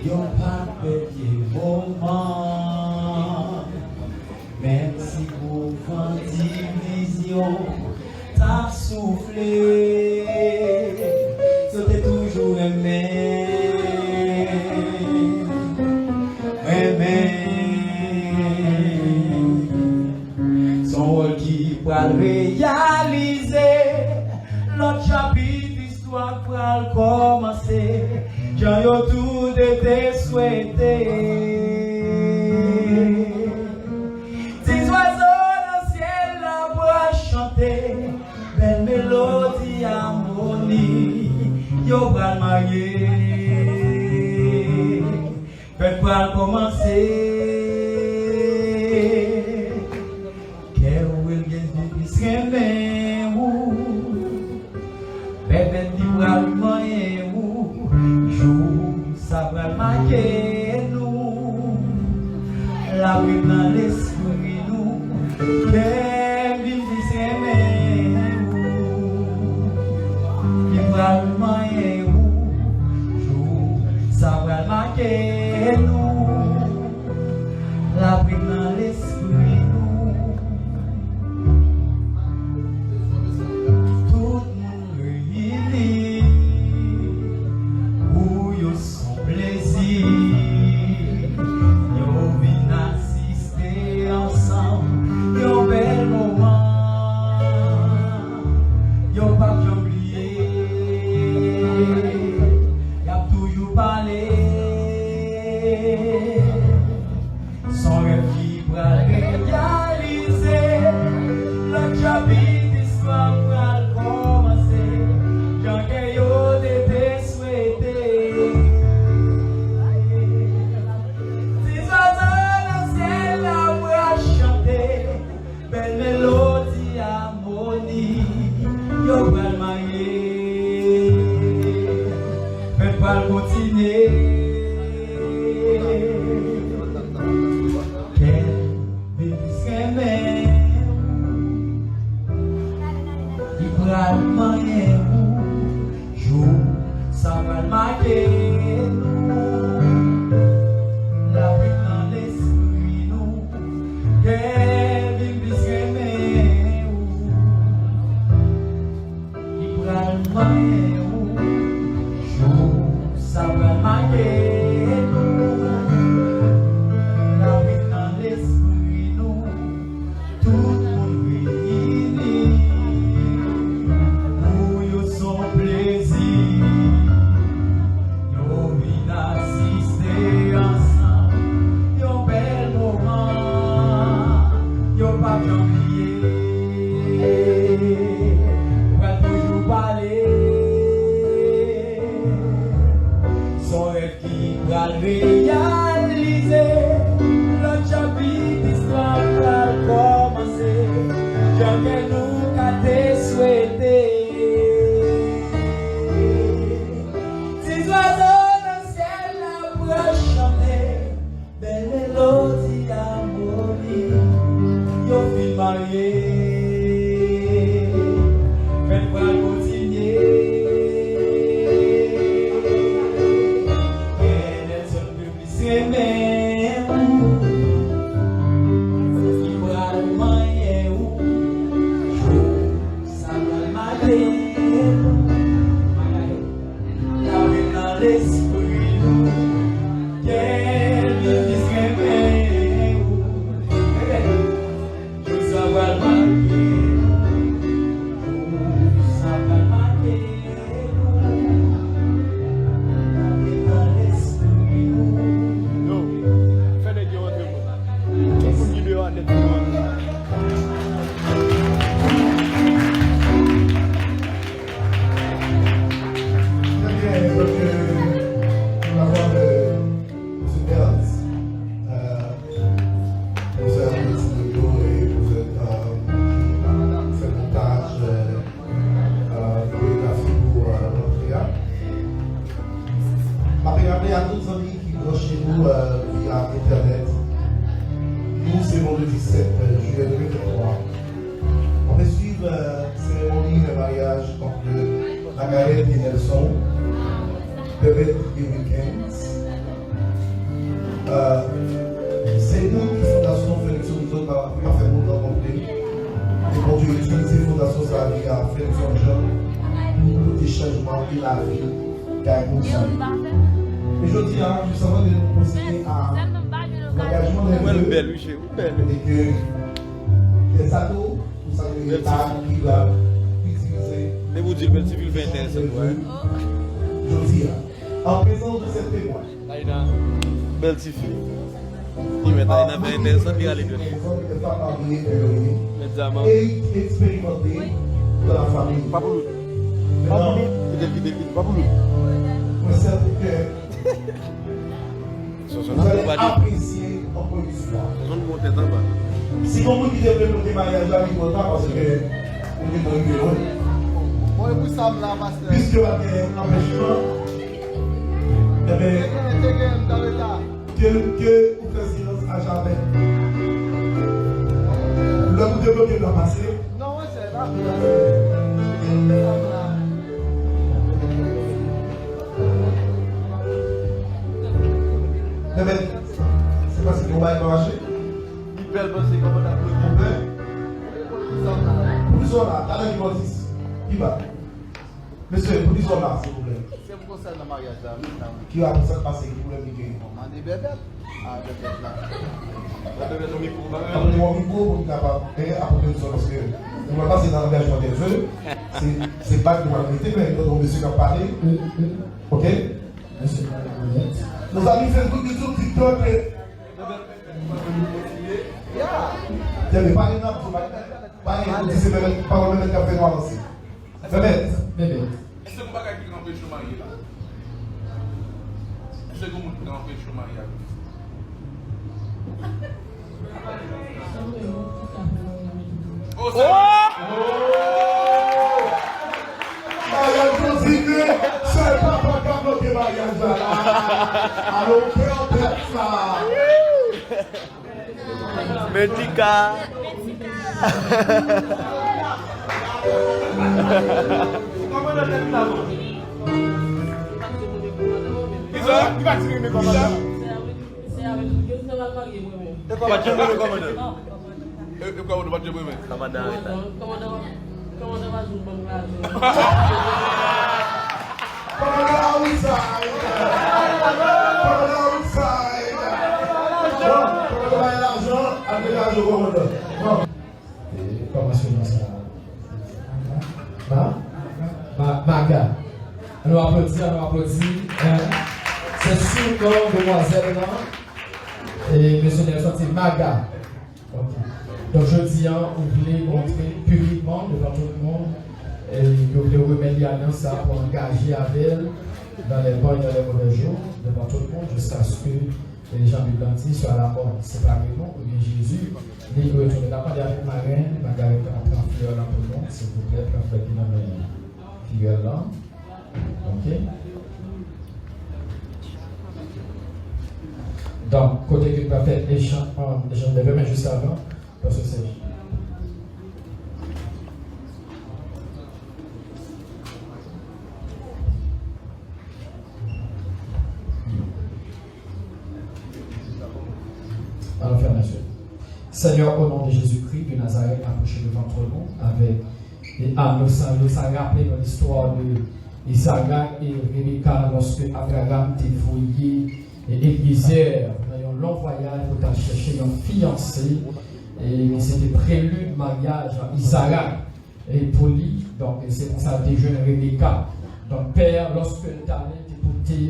yo pa t pèdi moman. Menm si gwo van divizyon t ap soufle, yo te toujou renmen, renmen. Se yon wòl ki pral reyalize. Lòt chapit istwa pral kòmanse, jan yo tou de te swete. Ti zwazo nan syèl la pral chante, bèl melodi amoni, yo pral marye. Fèt pral kòmanse. Kè w, Wilgens, vin plis renmen ou. Bèbèt, li pral manyen ou. Jou sa pral make nou. Labib nan lespri nou. Kè m vin plis renmen ou. Li pral manyen ou. Jou sa pral make nou. Labib nan lespri nou. Tout moun reyini. Pou yo se yon plezi. Yo vin asiste ansanm yon bèl moman. Yo p ap janm bliye. Y ap toujou pale. Se yon rèv ki pral reyalize. Lòt chapit istwa pral kòmanse. Jan kè yo te te swete. Ti zwazo nan syèl la pral chante. Bèl melodi amoni, yo pral marye. Fèt pral kontinye. Kè m vin plis renmen ou. Li pral manyen ou. Jou sa pral make nou. Labib nan lespri nou. Kè m vin plis renmen ou. Li pral manyen ou. Jou sa pral make nou. Labib nan lespri nou. Tout moun reyini. Pou yo se yon plezi. Yo vin asiste ansanm yon bèl moman. Yo p ap janm bliye. Yo pral toujou pale. Se yon rèv ki pral reyalize. Lòt chapit istwa pral kòmanse. Jan kè nou ka te swete. Ti zwazo nan syèl la pral chante. Bèl melodi amoni, yo fin marye. Fèt pral kontinye. Kè Nelson vin plis renmen ou. Li pral manyen ou. Jou sa pral make nou. Labib nan lespri nou. Kè m vin plis renmen ou. Jou sa pral make nou. Jou sa pral make nou. Labib nan Mwen ap raple a tout zanmi ki branche nou, euh, via entènèt. Nou se vandredi sèt jiyè de mil venntwa. N ap swiv, euh, seremoni de maryaj ant Margaret e Nelson, Bebet e Wilkens. Euh, se nou ki fondasyon Felix Horizon pa, pa fè moun rankontre. E Bondye itilize fondasyon sa a via Felix Horizon pou pote chanjman e lavi kay moun sa yo. E jodi a, jis anvan de nou pwosede a langajman dè vè, e ke dè zado pou salye bag ki va itilize jodi a. An prezans de sèt temwen. Taina, bèl tifi. Li mèt Taina fè entèresan, li rale dwèt. Mèt dyaman. Pa pou lout. Pa pou lout. Kite l, kite l, kite l. Pa pou lout. Mwen sèten ke vous allez apprécier encore une fois. Sonson gon tèt anba. Si gon moun ki te vle bloke maryaj la, li twò ta, paske nou gentan rive lwen. Bon, e pou sa m la, pastè. Piske pa gen anpèchman, Ebyen, ke, ke ou fè silans a jamè. Lè nou debloke dwa pase. Ebyen, se paske yon bagay pa mache. Li bèl panse kòman n ap bloke. Ou pè? Poukisa w la? Talè ki bò dis? Ki ba? Mesye, pou di zòn la, silvouplè. Se pou konsènan maryaj la, wi, sa wi. Ki rapò sa k pase, ki pwoblèm li genyen? Bon, mande Bèbèt. A, Bèbèt la. Bèbèt, yon mikwo, ba mwen. Apre yon mikwo, pou nou kapab, e, apre nou sòt, paske nou pral pase nan angajman dè zè. Se, se bag nou pral mete, men, nou gen yon mesye k ap pale. Oke? Mesye, pale Bèbèt. Nos amis Facebook, YouTube, TikTok, e. Kenbe, pale nan, pale, pale, di se Bèbèt, pawòl Bèbèt k ap fè nou avanse. Bèbèt. Bèbèt. Èske gon bagay ki ka anpeche w marye la? Èske gon moun ki ka anpeche w marye ak li? Oh! Maryaj kontinye, sèl papa k ap bloke maryaj la la. Alo, kè tèt sa. Medika. Kisa? Li pa ti renmen kòmandan. Li pa ti renmen kòmandan. E, e kòmandan pa ti renmen? Kòmandan an reta. Kòmandan, kòmandan pa jwenn bank lajan. Kòmandan outside. Kòmandan outside. Bon, kòmandan bay lajan, al degaje kòmandan. Bon. E, kòman se non sa? Ma? Ma-, Maga. Ann nou aplodi, ann nou aplodi. Hein? Se surnom demwazèl lan. E, mesye Nelson, se Maga. Ok. Donk, jodi a, ou vle montre piblikman, devan tout moun, e, ke w vle remèt li alyans sa pou angaje avè l dans les bons et dans les mauvais jours, devan tout moun, jusqu'à ce que, e, jan Bib lan di, soit la mort séparez-nous, oubyen Jezi, li retounen. N ap mande avèk marenn, Margaret, antre an fiyèl lan pou nou, silvouplè, pran flèt ki nan men fiyèl lan. Ok. Donk, kote ke nou pral fè echanj, um, echanj de vè, men jis avan, pastè Serge. Allons fermer les yeux. Seigneur, au nom de Jésus-Christ de Nazareth, approche devant ton trône avec E anons sa yo, sa raple nou listwa de Izarak e Rebeka, lòske Abraram te voye Eliezer nan yon long vwayaj pou t al chèche yon fiyanse, e se te prelid maryaj Izarak e pou li. Donk, se konsa l te jwenn Rebeka. Donk, pè, lòske l t ale, l te pote,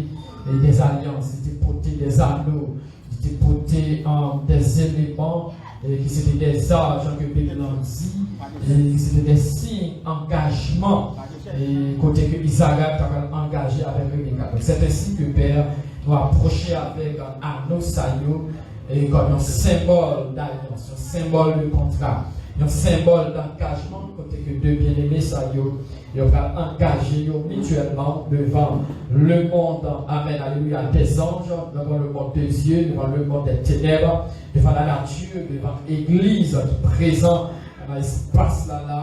e, dèzalyans, li te pote dèzano, Li te pote, um, dèzeleman, e, ki se te dèzaj, jan ke Bib lan di, e, ki se te dèsiy angajman, e, kote ke Izarak ta pral angaje avèk Rebeka. Donk, sèt ensi ke, Pè, nou apwoche avèk ano sa yo, e, kòm yon senbòl dalyans, yon senbòl de kontra. Yon senbòl d'angajman, kote ke de byeneme sa yo, yo pral angaje yo mityèlman devan le monde, amen, alelouya, des anges, devant le monde de Dieu, devant le monde des ténèbres, devant la nature, devant legliz ki prezan nan espas la la.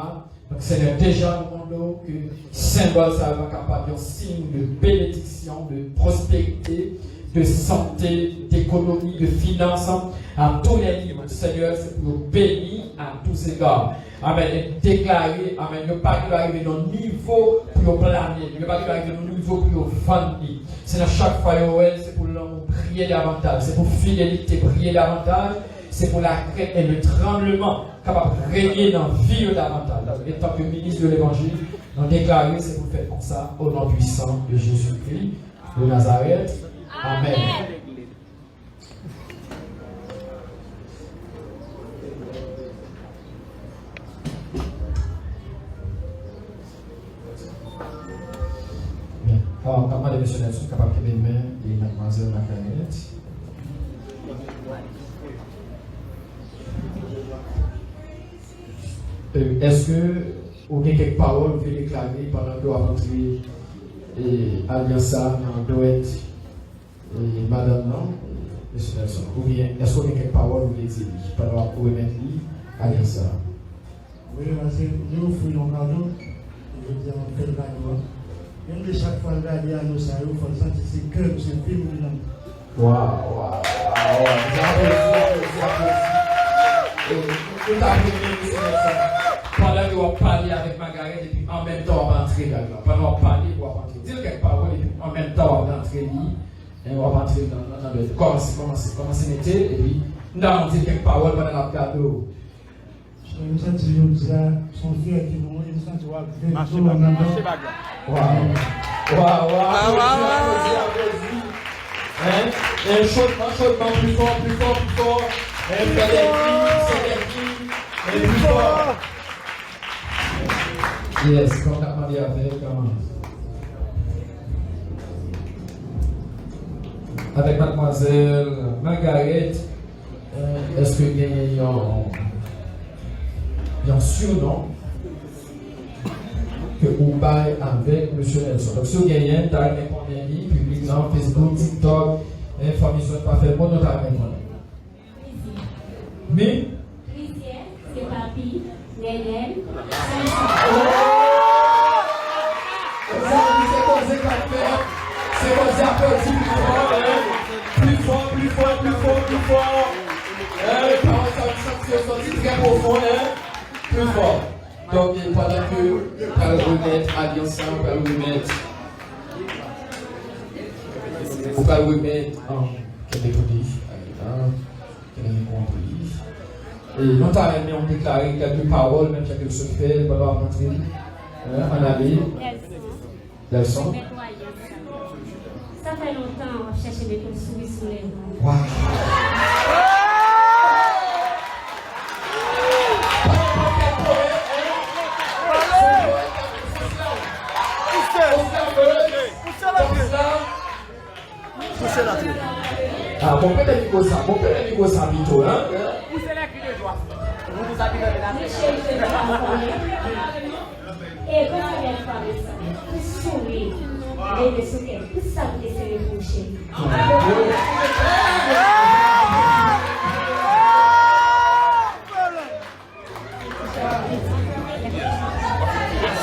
Donk, Senyè, deja nou mande w ke senbòl sa yo kapab yon siy de benediksyon, de pwosperite, de sante, dekonomi, de finans, à tous les niveaux. Senyè, se pou yo beni à tous égards. Amen. E deklare, amen, yo pa gen dwa rive nan nivo pou yo plane li. Yo pa gen dwa rive nan nivo pou yo vann li. Se nan chak fwa yo wè l, se pou lanmou priye davantaj, se pou fidelite priye davantaj, se pou lakrent e le tranbleman kapab renye nan vi yo davantaj. E tanke minis de levanjil, nou deklare se pou fèt konsa, au nom puissant de Jésus-Christ de Nazareth. Amen. Byen. Alò, m ap mande mesye Nelson kapab kenbe men e madmwazèl Margaret. Euh, èske ou gen kèk pawòl ou vle deklare pandan ke w ap antre, e, alyans sa a nan dwèt, e, madanm nan, mesye Nelson? Oubyen, èske w gen kèk pawòl ou vle di li pandan w ap remèt li alyans sa a? Wi, paske li ofri yon kado, e jodi a m ap fè l kado a. Menm de chak fwa l gade ano sa yo, fò l santi se kè m, se vi m ki nan. Waw, waw, waw, waw. Aplodi, aplodi, aplodi. E, nou ta vle menm se sa. Pandan ke w ap pale avèk Margaret, epi an menm tan w ap antre ladan. Pandan w ap pale, w ap antre. Di l kèk pawòl, epi an menm tan w ap rantre li. E, w ap antre nan, nan, nan, kòmanse, kòmanse, kòmanse mete, epi n ta di kèk pawòl pandan l ap gade w. Mwen santi jodi a, se yon fyète pou mwen, mwen santi w ap vin tou anndan. Waw. Waw, waw, aplodi, aplodi, aplodi. Hein? E chodman, chodman, pli fò, pli fò, pli fò. Hein, fè dè kri, fè dè kri. E pli fò. Yes, kòm n ap mande avèk, um, avèk madmwazèl Margaret, Eh, èske genyen yon, yon surnom ke ou bay avèk mesye Nelson? Donk, si w genyen, m ta renmen konnen li, piblik lan, Facebook, TikTok, eh, fanmi zòn pa fè mòn, nou ta renmen konnen. Mi? Plizyè, se papi. Nenel. Mezanmi, se koze k ap fèt. Se koze aplodi pli fò, hein. Pli fò, pli fò, pli fò, pli fò. Hein, pawòl sa yo, m santi yo soti trè pwofon, hein. Pli fò. Donk, pandan ke ou pral remèt alyans sa, ou pral remèt, ou pral remèt, um, kenbe pou li. Kenbe pou li. E nou ta renmen w deklare kèlke pawòl, menm jan ke l sot fè l, pandan w ap antre, hein, ann ale. Nelson. Sa fè lontan w ap chèche mete yon souri sou lèv mwen. Waw! Pawòl pa fè pwofon, hein? Se pwofon ki ap fè sans la. Sans la. Pouse l antre. Ah, bon, pete mikwo sa, bon, pete mikwo sa pito, hein? Pouse lè kri de jwa. Nou pouse a pito de la. Mesye, mesye, mesye, mesye. E konsa bèl fwa, mesye. Pou souri, leve sou kè. Pou sa pou te sere pou cheri.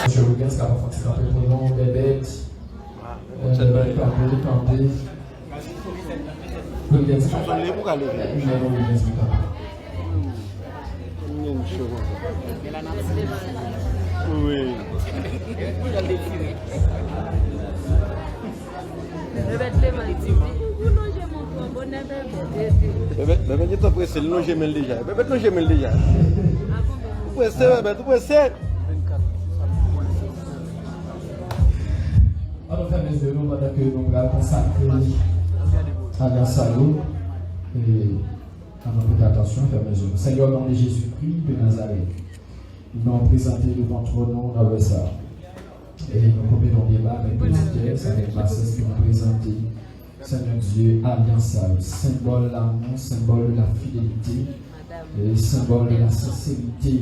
Mesye Williams ka pa fè ti kanpe pou nou, Bèbèt. Bèbèt kanpe, kanpe. Williams kanpe. Williams kanpe. Wi. Bèbèt Clément di, ou lonje men w twò bonè, Bèbèt. Bèbèt, Bèbèt gentan prese, li lonje men l deja. Bèbèt lonje men l deja. Ou prese, Bèbèt, ou prese. Ann nou fèmen zye nou pandan ke nou pral konsakre alyans sa yo. E, ann nou prete atansyon, fèmen zye nou. Senyè, o non de Jezikri de Nazarèt, nou prezante devan twòn ou nan lè sa a. E nou kanpe nan byen ba avèk petitès, avèk basès pou nou prezante, Senyè Dye, alyans sa yo, senbòl lanmou, senbòl de la fidelite, e, senbòl de la senserite,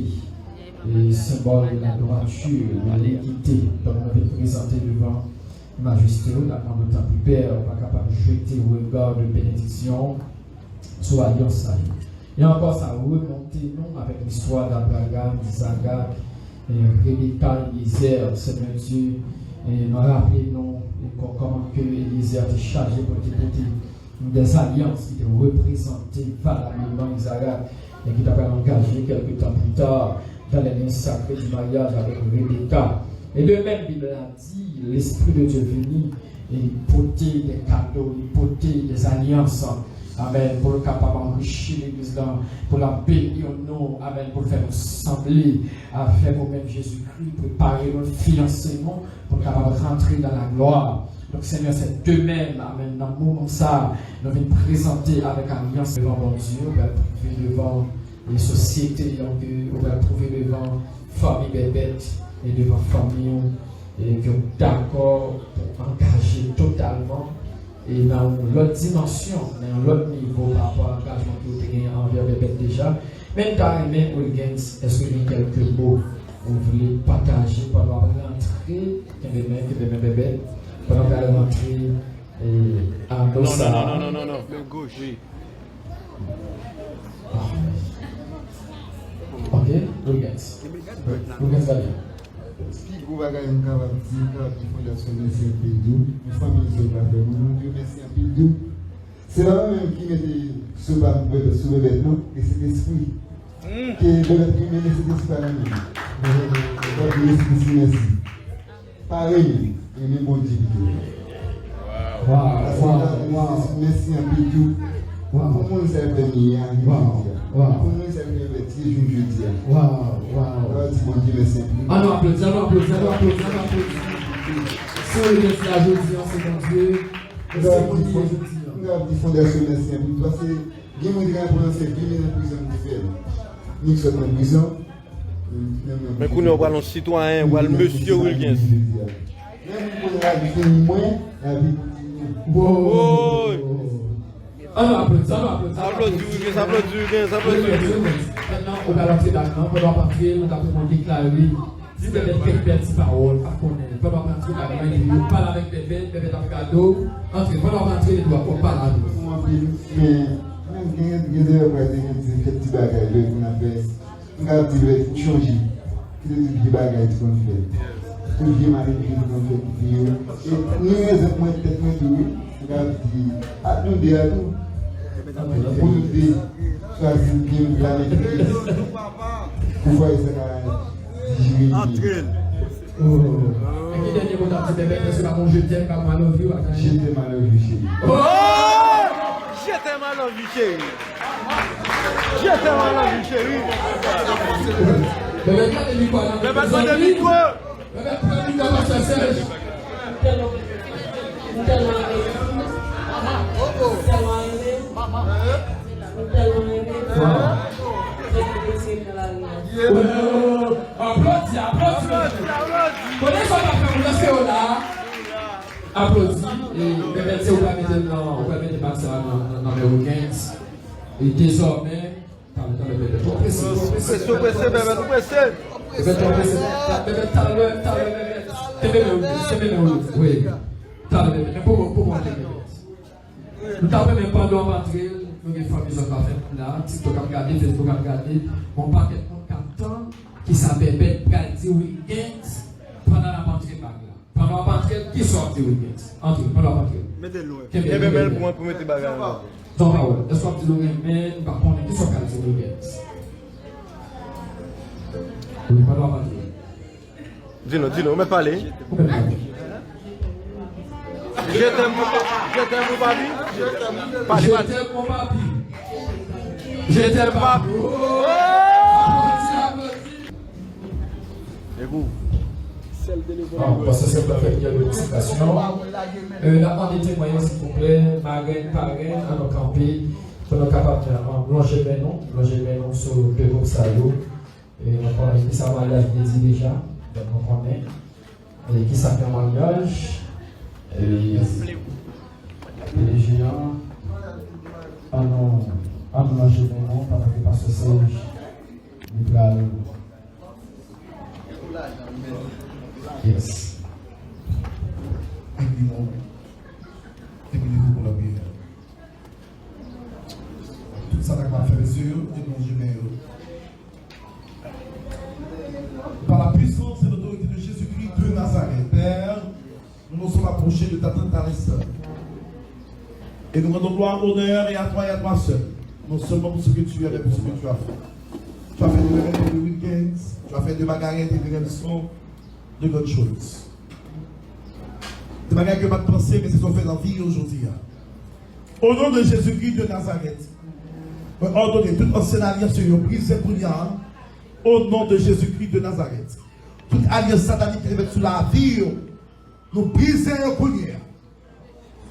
e, senbòl de la dwatir, de lekite. Donk, nou vin prezante devan majeste w, n ap mande w tanpri, Pè, ou pa kapab jete rega de benediksyon sou alyans sa yo. E ankò, sa remonte nou avèk listwa d'Abraham, Izarak, e, Rebeka, Eliezer, Senyè Dye, e, nou raple nou, e, kò-, kòman ke Eliezer te chaje pou l te pote de zalyans ki te reprezante valableman Izarak e ki ta pral angaje kèlke tan pli ta dans les liens sacrés du mariage avec Rebecca. E de menm, Bib la di, Lespri de Dye vini e li pote de kado, li pote de zalyans. Amèn. Pou l kapab anrichi legliz la, pou l ap beni nou. Amèn. Pou l fè nou sanble avèk ou menm, Jezikri. Prepare nou, fiyanse nou, pou n kapab rantre dans la gloire. Donk, Senyè, se de menm, amèn, nan moman sa, nou vin prezante avèk alyans devan Bondye, ou pral pwouve devan e sosyete an ke ou pral pwouve devan fanmi Bèbèt e devan fanmi w, e ke w dakò pou angaje totalman e nan yon lòt dimansyon, nan yon lòt nivo pa rapò a angajman ke w te genyen anvè Bèbèt deja. Men m ta renmen, Wilgens, èske gen kèlke mo ou vle pataje pandan w ap rantre, kenbe men, kenbe men, Bèbèt, pandan w pral rantre, e, a Nosa? Non, non, non, non, non, non. Wi. Ah. Ok, Wilgens. Wilgens, va byen. Pi gwo bagay m kapab di, m kapab di Fondasyon Mèsi Anpil tou. Yon fanmi sòt la fè mwen, mwen di yo mèsi anpil tou. Se pa mwen menm ki mete Sopa sou Bèbèt, sou Bèbèt non, e Sentespri. Ke Bèbèt ki mennen Sentespri pa nan menm. Donk, Sentespri mèsi. Pa renmen, renmen Bondye pito. Waw, waw, waw. Mèsi anpil tou. Waw. Pou moun sa fè m ye a, jodi a. Waw. Pou moun sa fè m ye jodi a. Waw, waw. Ann di Bondye mèsi anpil. Ann nou aplodi, ann nou aplodi, ann nou aplodi, ann nou aplodi. Si w mèsi a jodi a, se Bondye. M ka di Fondasyon mèsi anpil, paske gen moun ki te ka pran se vi men nan prizon m te fè l. Nik sot nan prizon. Men kounye a w pral yon sitwayen, w pral mesye Wilgens. Men moun konnen lavi fini mwen, lavi kontinye. Woy! Ann nou aplodi, ann nou aplodi, ann nou aplodi. Aplodi Wilgens, aplodi Wilgens, aplodi Wilgens. Mentnan, ou pral antre ladan, pandan w ap antre, nou ta pou mande Clary. Di Bèbèt kèk bèl ti pawòl, pa konnen. Pandan w ap antre ladan, epi yo pale avèk Bèbèt, Bèbèt ap gade w. Antre, pandan w ap antre, li dwa kò pale avè w. Mwen anpil, men, men gen, gen de lè, gen, gen kèk ti bagay, lè moun ap fè, m ka di, lè m chonje, ki te di vye bagay ti konn fè. Tout vye maledikte ti konn fè, ki di yo. E, ni rezon mwen, tèt mwen tou, wi. M ka di, ak nou de a tou. Pou nou de, chwazi byen la metriz. Pou fwaye sa ka dijire byen. Antre l. Oh. E ki dènye mo n ap di Bèbèt, èske pa gon je t'aime, pa gon I love you, ak je t'aime, I love you, chérie. Oh! Je t'aime, I love you, chérie. Je t'aime, I love you, chérie. Bèbèt, gade mikwo a nan men. Bèbèt, gade mikwo. Bèbèt, pran mikwo a, pastè Serge. M tèlman, m tèlman renmen. M tèlman renmen. M tèlman renmen. Wow. Fè ke Bondye nan lari a. Aplodi, aplodi. Konnen sa w ap fè pou lèske yo la. Aplodi. E Bèbèt, se ou pral mete nan, ou pral mete bag sa nan, nan, nan men Wilgens. E dezòmè, talè, talè, Bèbèt, ou prese, ou prese. Prese, ou prese, Bèbèt, ou prese. Bèbèt, ou prese. Bèbèt, talè, talè, Bèbèt. Kenbe men, kenbe men, wi. Talè, Bèbèt. Men pou, pou mwen, Bèbèt. Nou ta renmen pandan w ap antre, nou gen fanmi zòn pa fèt la, TikTok ap gade, Facebook ap gade, yon pakèt moun k ap tann kisa Bèbèt pral di Wilgens pandan l ap antre bag la. Pandan w ap antre, kisa w ap di Wilgens? Antre, pandan w ap antre. Mete l lwen. Kenbe, kenbe l pou mwen pou mete bagay la. Jan pawòl. Èske w ap di l ou renmen l, m pa konnen, kisa w pral di Wilgens? Wi, pandan w ap antre. Di nou, di nou, ou mèt pale. Je t'aime, mon pa-, je t'aime, mon papi. Pale, pale. Je t'aime, mon papi. Je t'aime, papi. E pou? Bon, pastè Sèb la fè kèk notifikasyon. Euh, n ap mande temwen yo, silvouplè, marenn, parenn, ann nou kanpe, pou nou kapab, euh, lonje men nou, lonje men nou sou de gwoup sa yo. E nou konnen kisa maryaj vle di deja, donk nou konnen. E kisa k yon maryaj? E, e jan, ann nou, ann nou lonje men nou, pandan ke pastè Sèb Yes. Enpi nou, enpi nou pou lapriyè. Tout sa n ap fè, mesye yo, e nou jimen yo. Par la puissance et l'autorité de Jésus-Christ de Nazareth, Père, nous nous sommes approchés de ta tente à l'instant. Et nous rendons gloire, honneur et à toi et à toi seul. Non seulement pour ce que tu es, mais pour ce que tu as fait. Tu as fait de merveilleux, de week-ends, tu as fait de Margaret et de Nelson de grandes choses. De bagay ke m pa t panse, men se sa w fè nan vi yo jodi a. O non de Jezikri de Nazarèt, mwen òdone tout ansyen alyans yo, yo brize kounye a. O non de Jezikri de Nazarèt, tout alyans satanik ki te fèt sou lavi yo, nou brize yo kounye a.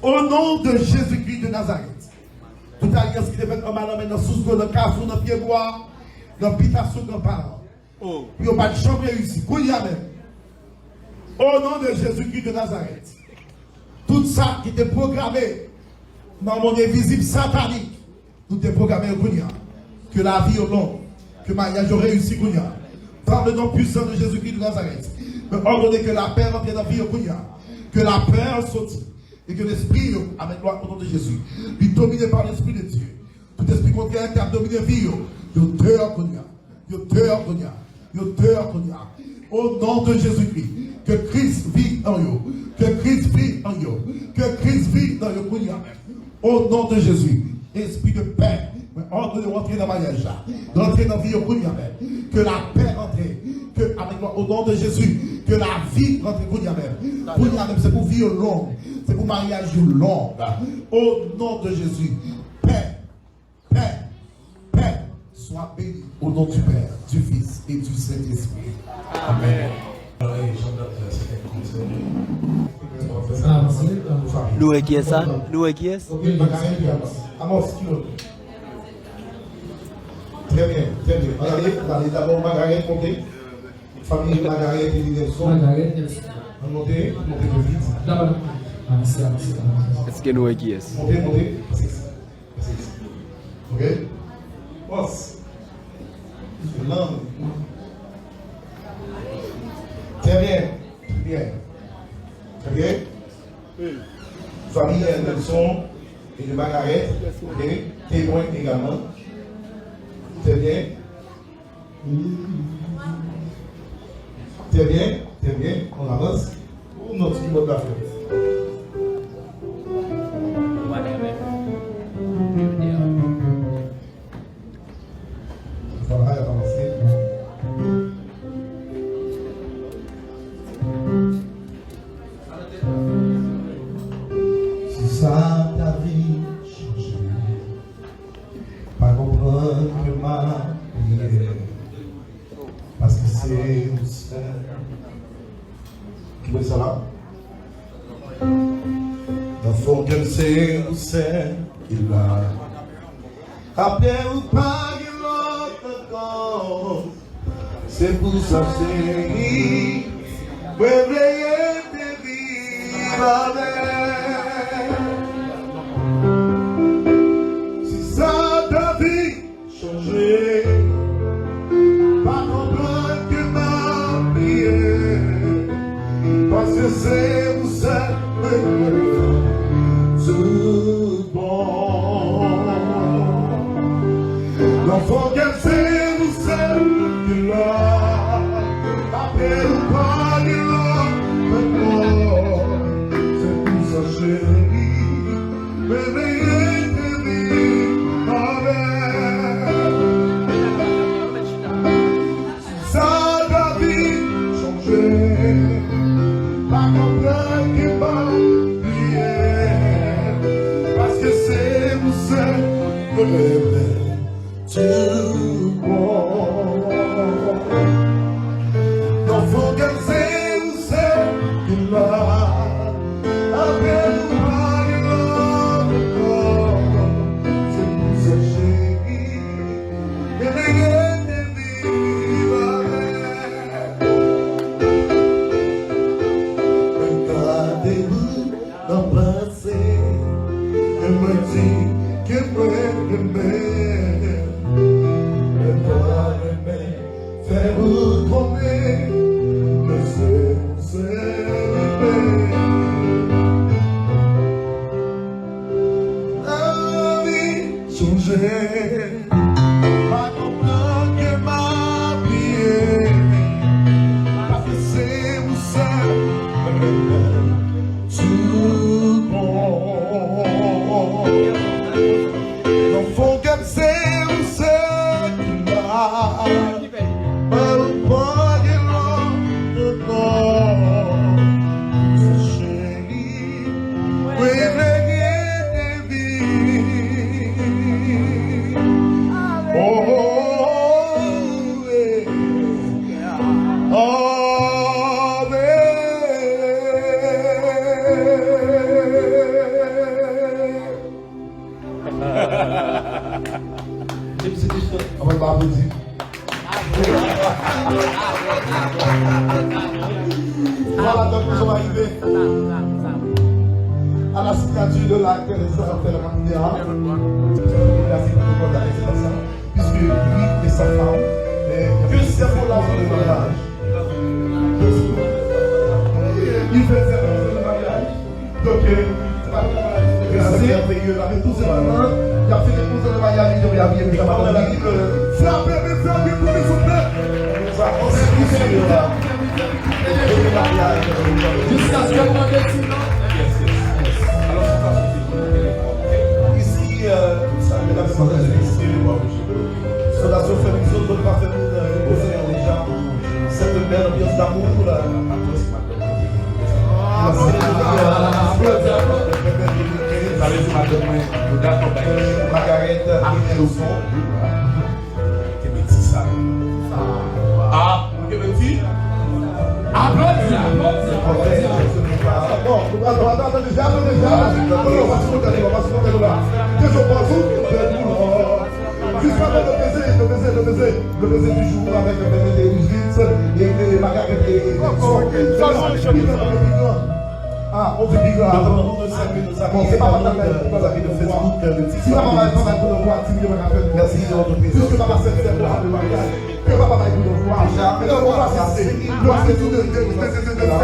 O non de Jezikri de Nazarèt, tout alyans ki te fèt anba lanmè, nan sous dlo, nan kafou, nan pyebwa, nan bitasyon granparan, pou yo pa t janm reyisi. Kounye a menm, o non de Jezikri de Nazarèt, tout sa ki te pwograme nan mond envizib satanik, nou deprograme yo kounye a. Ke lavi yo long, ke maryaj yo reyisi kounye a. Dans le nom puissant de Jésus-Christ de Nazareth, mwen òdone ke lapè rantre nan vi yo kounye a. Ke lapè soti e ke lespri yo, amen, glwa o non de Jezi, li domine pa Lespri de Dye. Tout espri kontrè ki ap domine vi yo, yo deyò kounye a. Yo deyò kounye a. Yo deyò kounye a. O non de Jezikri, ke Kris viv nan yo. Ke Kris viv nan yo. Ke Kris viv nan yo kounye a menm. O non de Jezi, espri de pè, mwen òdone w antre nan maryaj la. Rantre nan vi yo kounye a menm. Ke lapè rantre. Ke, amen, o non de Jezi, ke lavi rantre kounye a menm. Kounye a menm, se pou vi yo long. Se pou maryaj yo long. O non de Jezi, pè, pè, pè, sois béni au nom du Père, du Fils et du Saint-Esprit. Amen. Amen. Nou wè kiyès sa? Nou wè kiyès? Ok, Magarèt, Amos. Amos, ki lòt? Trè byen, trè byen. Ann ale, ann ale. Dabò Magarèt, monte. Fanmi Magarèt, Elie Nelson. Magarèt Nelson. Ann monte, monte pi vit. Dabò. Avanse, avanse, avanse. Èske nou wè kiyès? Monte, monte. Pase isit. Pase isit. Ok? Pòs. Lang. Trè byen. Trè byen. Trè byen. Fanmi Nelson e de Magarèt. Ok? Temwen egalman. Trè byen. Trè byen, trè byen, on avans. Ou nan ti kibòd la, frè. Travay ap avanse. Si sa ta vin chanje. Pa konprann ke m ap priyè, paske se ou sèl. Ki bò sa la? Nan fon kè m se ou sèl ki la. Apre ou pa gen lòt ankò. Se pou sa, cheri, mwen vle rete viv avèk. Si sa ta vin chanje, pa konprann ke m ap priyè, paske se ou sèl mwen kwè. Tout bon. Nan fon kè m se ou sèl ki la. Apre ou pa gen lòt ankò. Se pou sa, cheri, mwen vle rete viv avèk. Sa lavi chanje, pa konprann ki pa priyè, paske se ou sèl mwen renmen tout bon. Nan fon kè m se ou sèl ki la, apre ou pa gen lòt ankò, se pou sa cheri. Mwen rete viv avèk. Mwen gade ou nan panse, e mwen di ke mwen renmen. Mwen pa renmen Fè ou konnen, mesye, se li menm. Anvi sonje, pa kontan ke m ap bliye, paske se ou sèl tout bon. Nan fon kè m se ou sèl ki la. Ou pa gen lòt ankò. Cheri, mwen vle rete viv. Oh, yeah. Oh, baby. Ann ba aplodi. Voilà, donk nou sot rive à la signature de l'acte de Raphaël Martial. Merci beaucoup pour la présentation. Puisque lui et sa femme, euh, il fait ses onze ans de mariage. Il fait ses onze ans de mariage. Donk, euh, se pa tout moun ki fè sa, se mèveye la, men tou senpleman, y ap fete pou zòn maryaj li, yo abiye pou sa madanm li. Frape, mezanmi, pou li souple. Jiskaske mande ti non. Yes, yes, yes. Alò, sa, sa, se isi, euh, tout sa, medam, se pa oblije bloke. Sodasyon fè mizik, zòt pa fè moun, euh, repoze an deja. Cette belle ambiance d'amour, euh, Sa vle di madanm mwen, nou dakò bay Margareth ak Joson. Kenbe ti sa. Ah, nou kenbe ti. Aplodi, aplodi, aplodi. Bon, nou pral, nou pral, atann deja, atann deja. Non, non, pa sou kontè nou la, pa sou kontè nou la. Kesyon pòz ou, kontè nou la. Jiskaske nou peze, nou peze, nou peze. Le plaisir du jour avec Bébé de Rizvitz et, et Margaret et, et Edson. Ah, on dit pi gra. Nous avons salué nos amis, bon, se pa madanm nan, nos amis de Facebook, euh, de TikTok. Si papa bay, papa bay pou nou vwa, ti milyon pa ka fèt. Merci de votre présence. Puisque papa sèt sèt mwa de maryaj, ke papa bay pou nou vwa. Deja, nou va asiste. Le bisou de, de, de, de, de, de, de, de,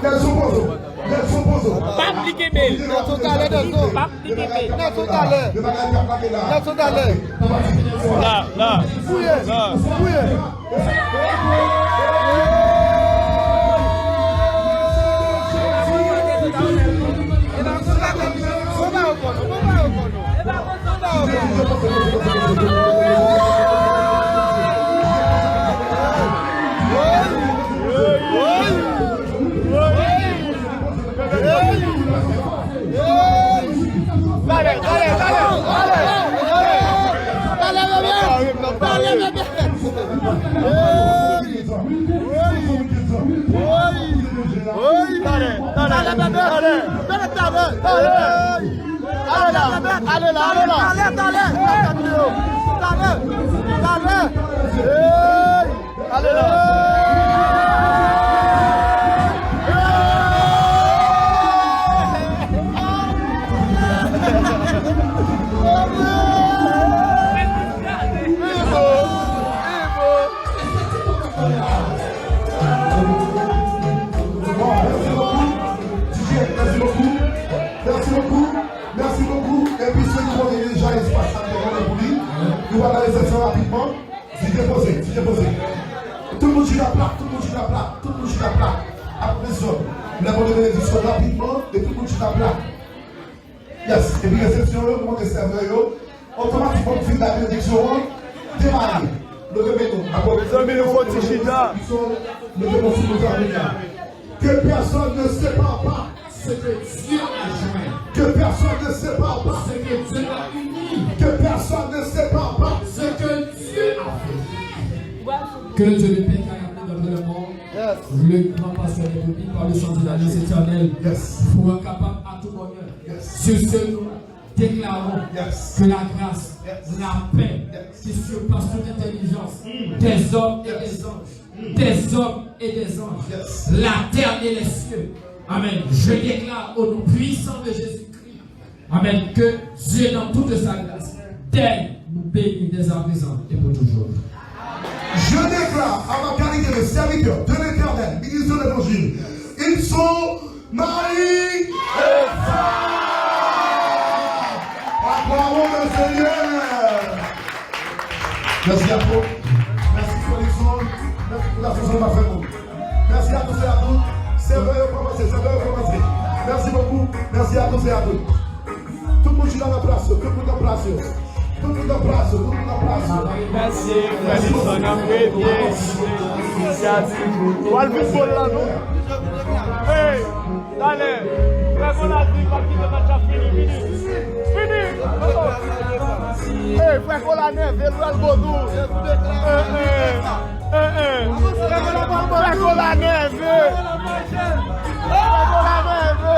Nelson pozo. Nelson pozo. Pap li kenbe l. Nelson talè, Nelson. Pap li kenbe l. Nelson talè. Nelson talè. La, la. Fouye. La. Fouye. Talè, talè, talè, talè. Talè, bebe. Talè, bebe. Talè, talè, talè. Talè, talè, talè. Ale la, ale la, ale la. Talè, talè, talè. Talè, talè. Hey! Ale la. Bon, mèsi bokou. D J, mèsi bokou. Mèsi bokou. Mèsi bokou. Epi, se nou konnen deja espas sa te konnen pou li. Nou va nan resepsyon rapidman. D J poze, D J poze. Tout moun chita plat, tout moun chita plat, tout moun chita plat. Apre zòt, lè mande benediksyon rapidman, e tout moun chita plat. Yes, epi resepsyon yo, nou montre sèvè yo. Otomatikman, pou fin la benediksyon an, demare. Leve men nou. Mezanmi, nou fò ti chita. Leve men nou, si nou ta vini a. Que personne ne sépare pas ce que Dieu a joint. Que personne ne sépare pas ce que Dieu a uni. Que personne ne sépare pas ce que Dieu a fait. Que le Dieu de paix qui a ramené notre mort, le grand pasteur des brebis par le sang de l'Alliance éternelle, pour un capable à tout bonheur. Sur ce, nous déclarons que la grâce, la paix qui surpasse toute intelligence des hommes et des anges, des hommes et des anges, la terre et les cieux. Amen. Je déclare au nom puissant de Jésus-Christ, amen, que Dieu, dans toute sa grâce, daigne nous bénir dès à présent et pour toujours. Je déclare à ma qualité de serviteur de l'Éternel, ministre de l'Évangile, ils sont Marie et Sarah. Acclamons le Seigneur. Mèsi Apot. Mèsi Fredrickson. Mèsi pou gason sa w ap fè pou nou. Mèsi a tous et à toutes. Sèvè yo kòmanse, sèvè yo kòmanse. Mèsi bokou. Mèsi a tous et à toutes. Tout moun chita nan plas yo, tout moun nan plas yo. Tout moun nan plas yo, tout moun nan plas yo. Mèsi, mèsi, mèsi. W al vin gòl la, non? Hey, talè, frè Gonayiv pa kite match la fini, fini. Fini! Hey, frè Gola nève, l pral gòl tou. Eh, eh, eh, eh. Frè Gola nève. Frè Gola nève.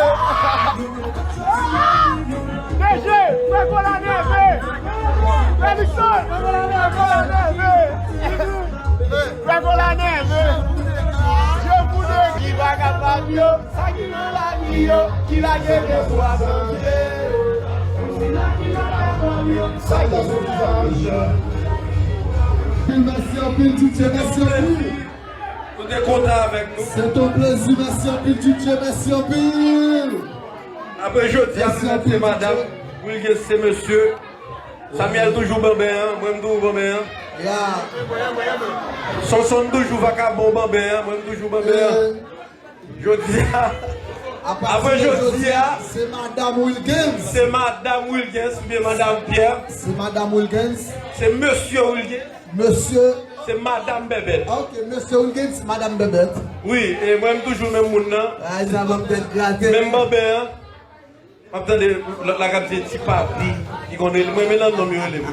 D J, frè Gola nève. Fredrickson, frè Gola nève. Frè Gola nève. Je voudrais ki pa kapab yo, sa ki nan lavi yo, ki lage de pwa sante. Sa ki nan lavi yo, sa ki nan lavi yo. Mèsi anpil, D J, mèsi anpil. Nou te kontan avèk nou. Se ton plezi, mèsi anpil, D J, mèsi anpil. Apre jodi a, mèsi anpil, se madanm Wilgens, se mesye. Samuel toujou banben an, mwen m toujou banben an. Ya. Sonson toujou vakabon banben an, mwen m toujou banben an. Jodi a, apre jodi a, se madanm Wilgens. Se madanm Wilgens, oubyen madanm Pierre. Se madanm Wilgens. Se mesye Wilgens. Mesye. Se madanm Bèbèt. Ok, mesye Wilgens, madanm Bèbèt. Wi, e mwen m toujou menm moun nan. Ay, sa ban m tèt grate. Menm banben an. M ap tande lòt la k ap di ti papi, ki konn rele. Mwen renmen nan non m yo rele m.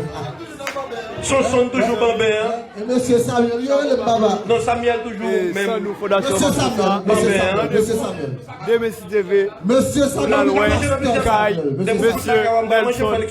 Sonson toujou banben an. E mesye Samuel, yo rele m papa. Non, Samuel toujou menm. Mesye Samuel, mesye Samuel, mesye Samuel. Demen si Dye vle, mesye Samuel, nou pral wè kay mesye Nelson.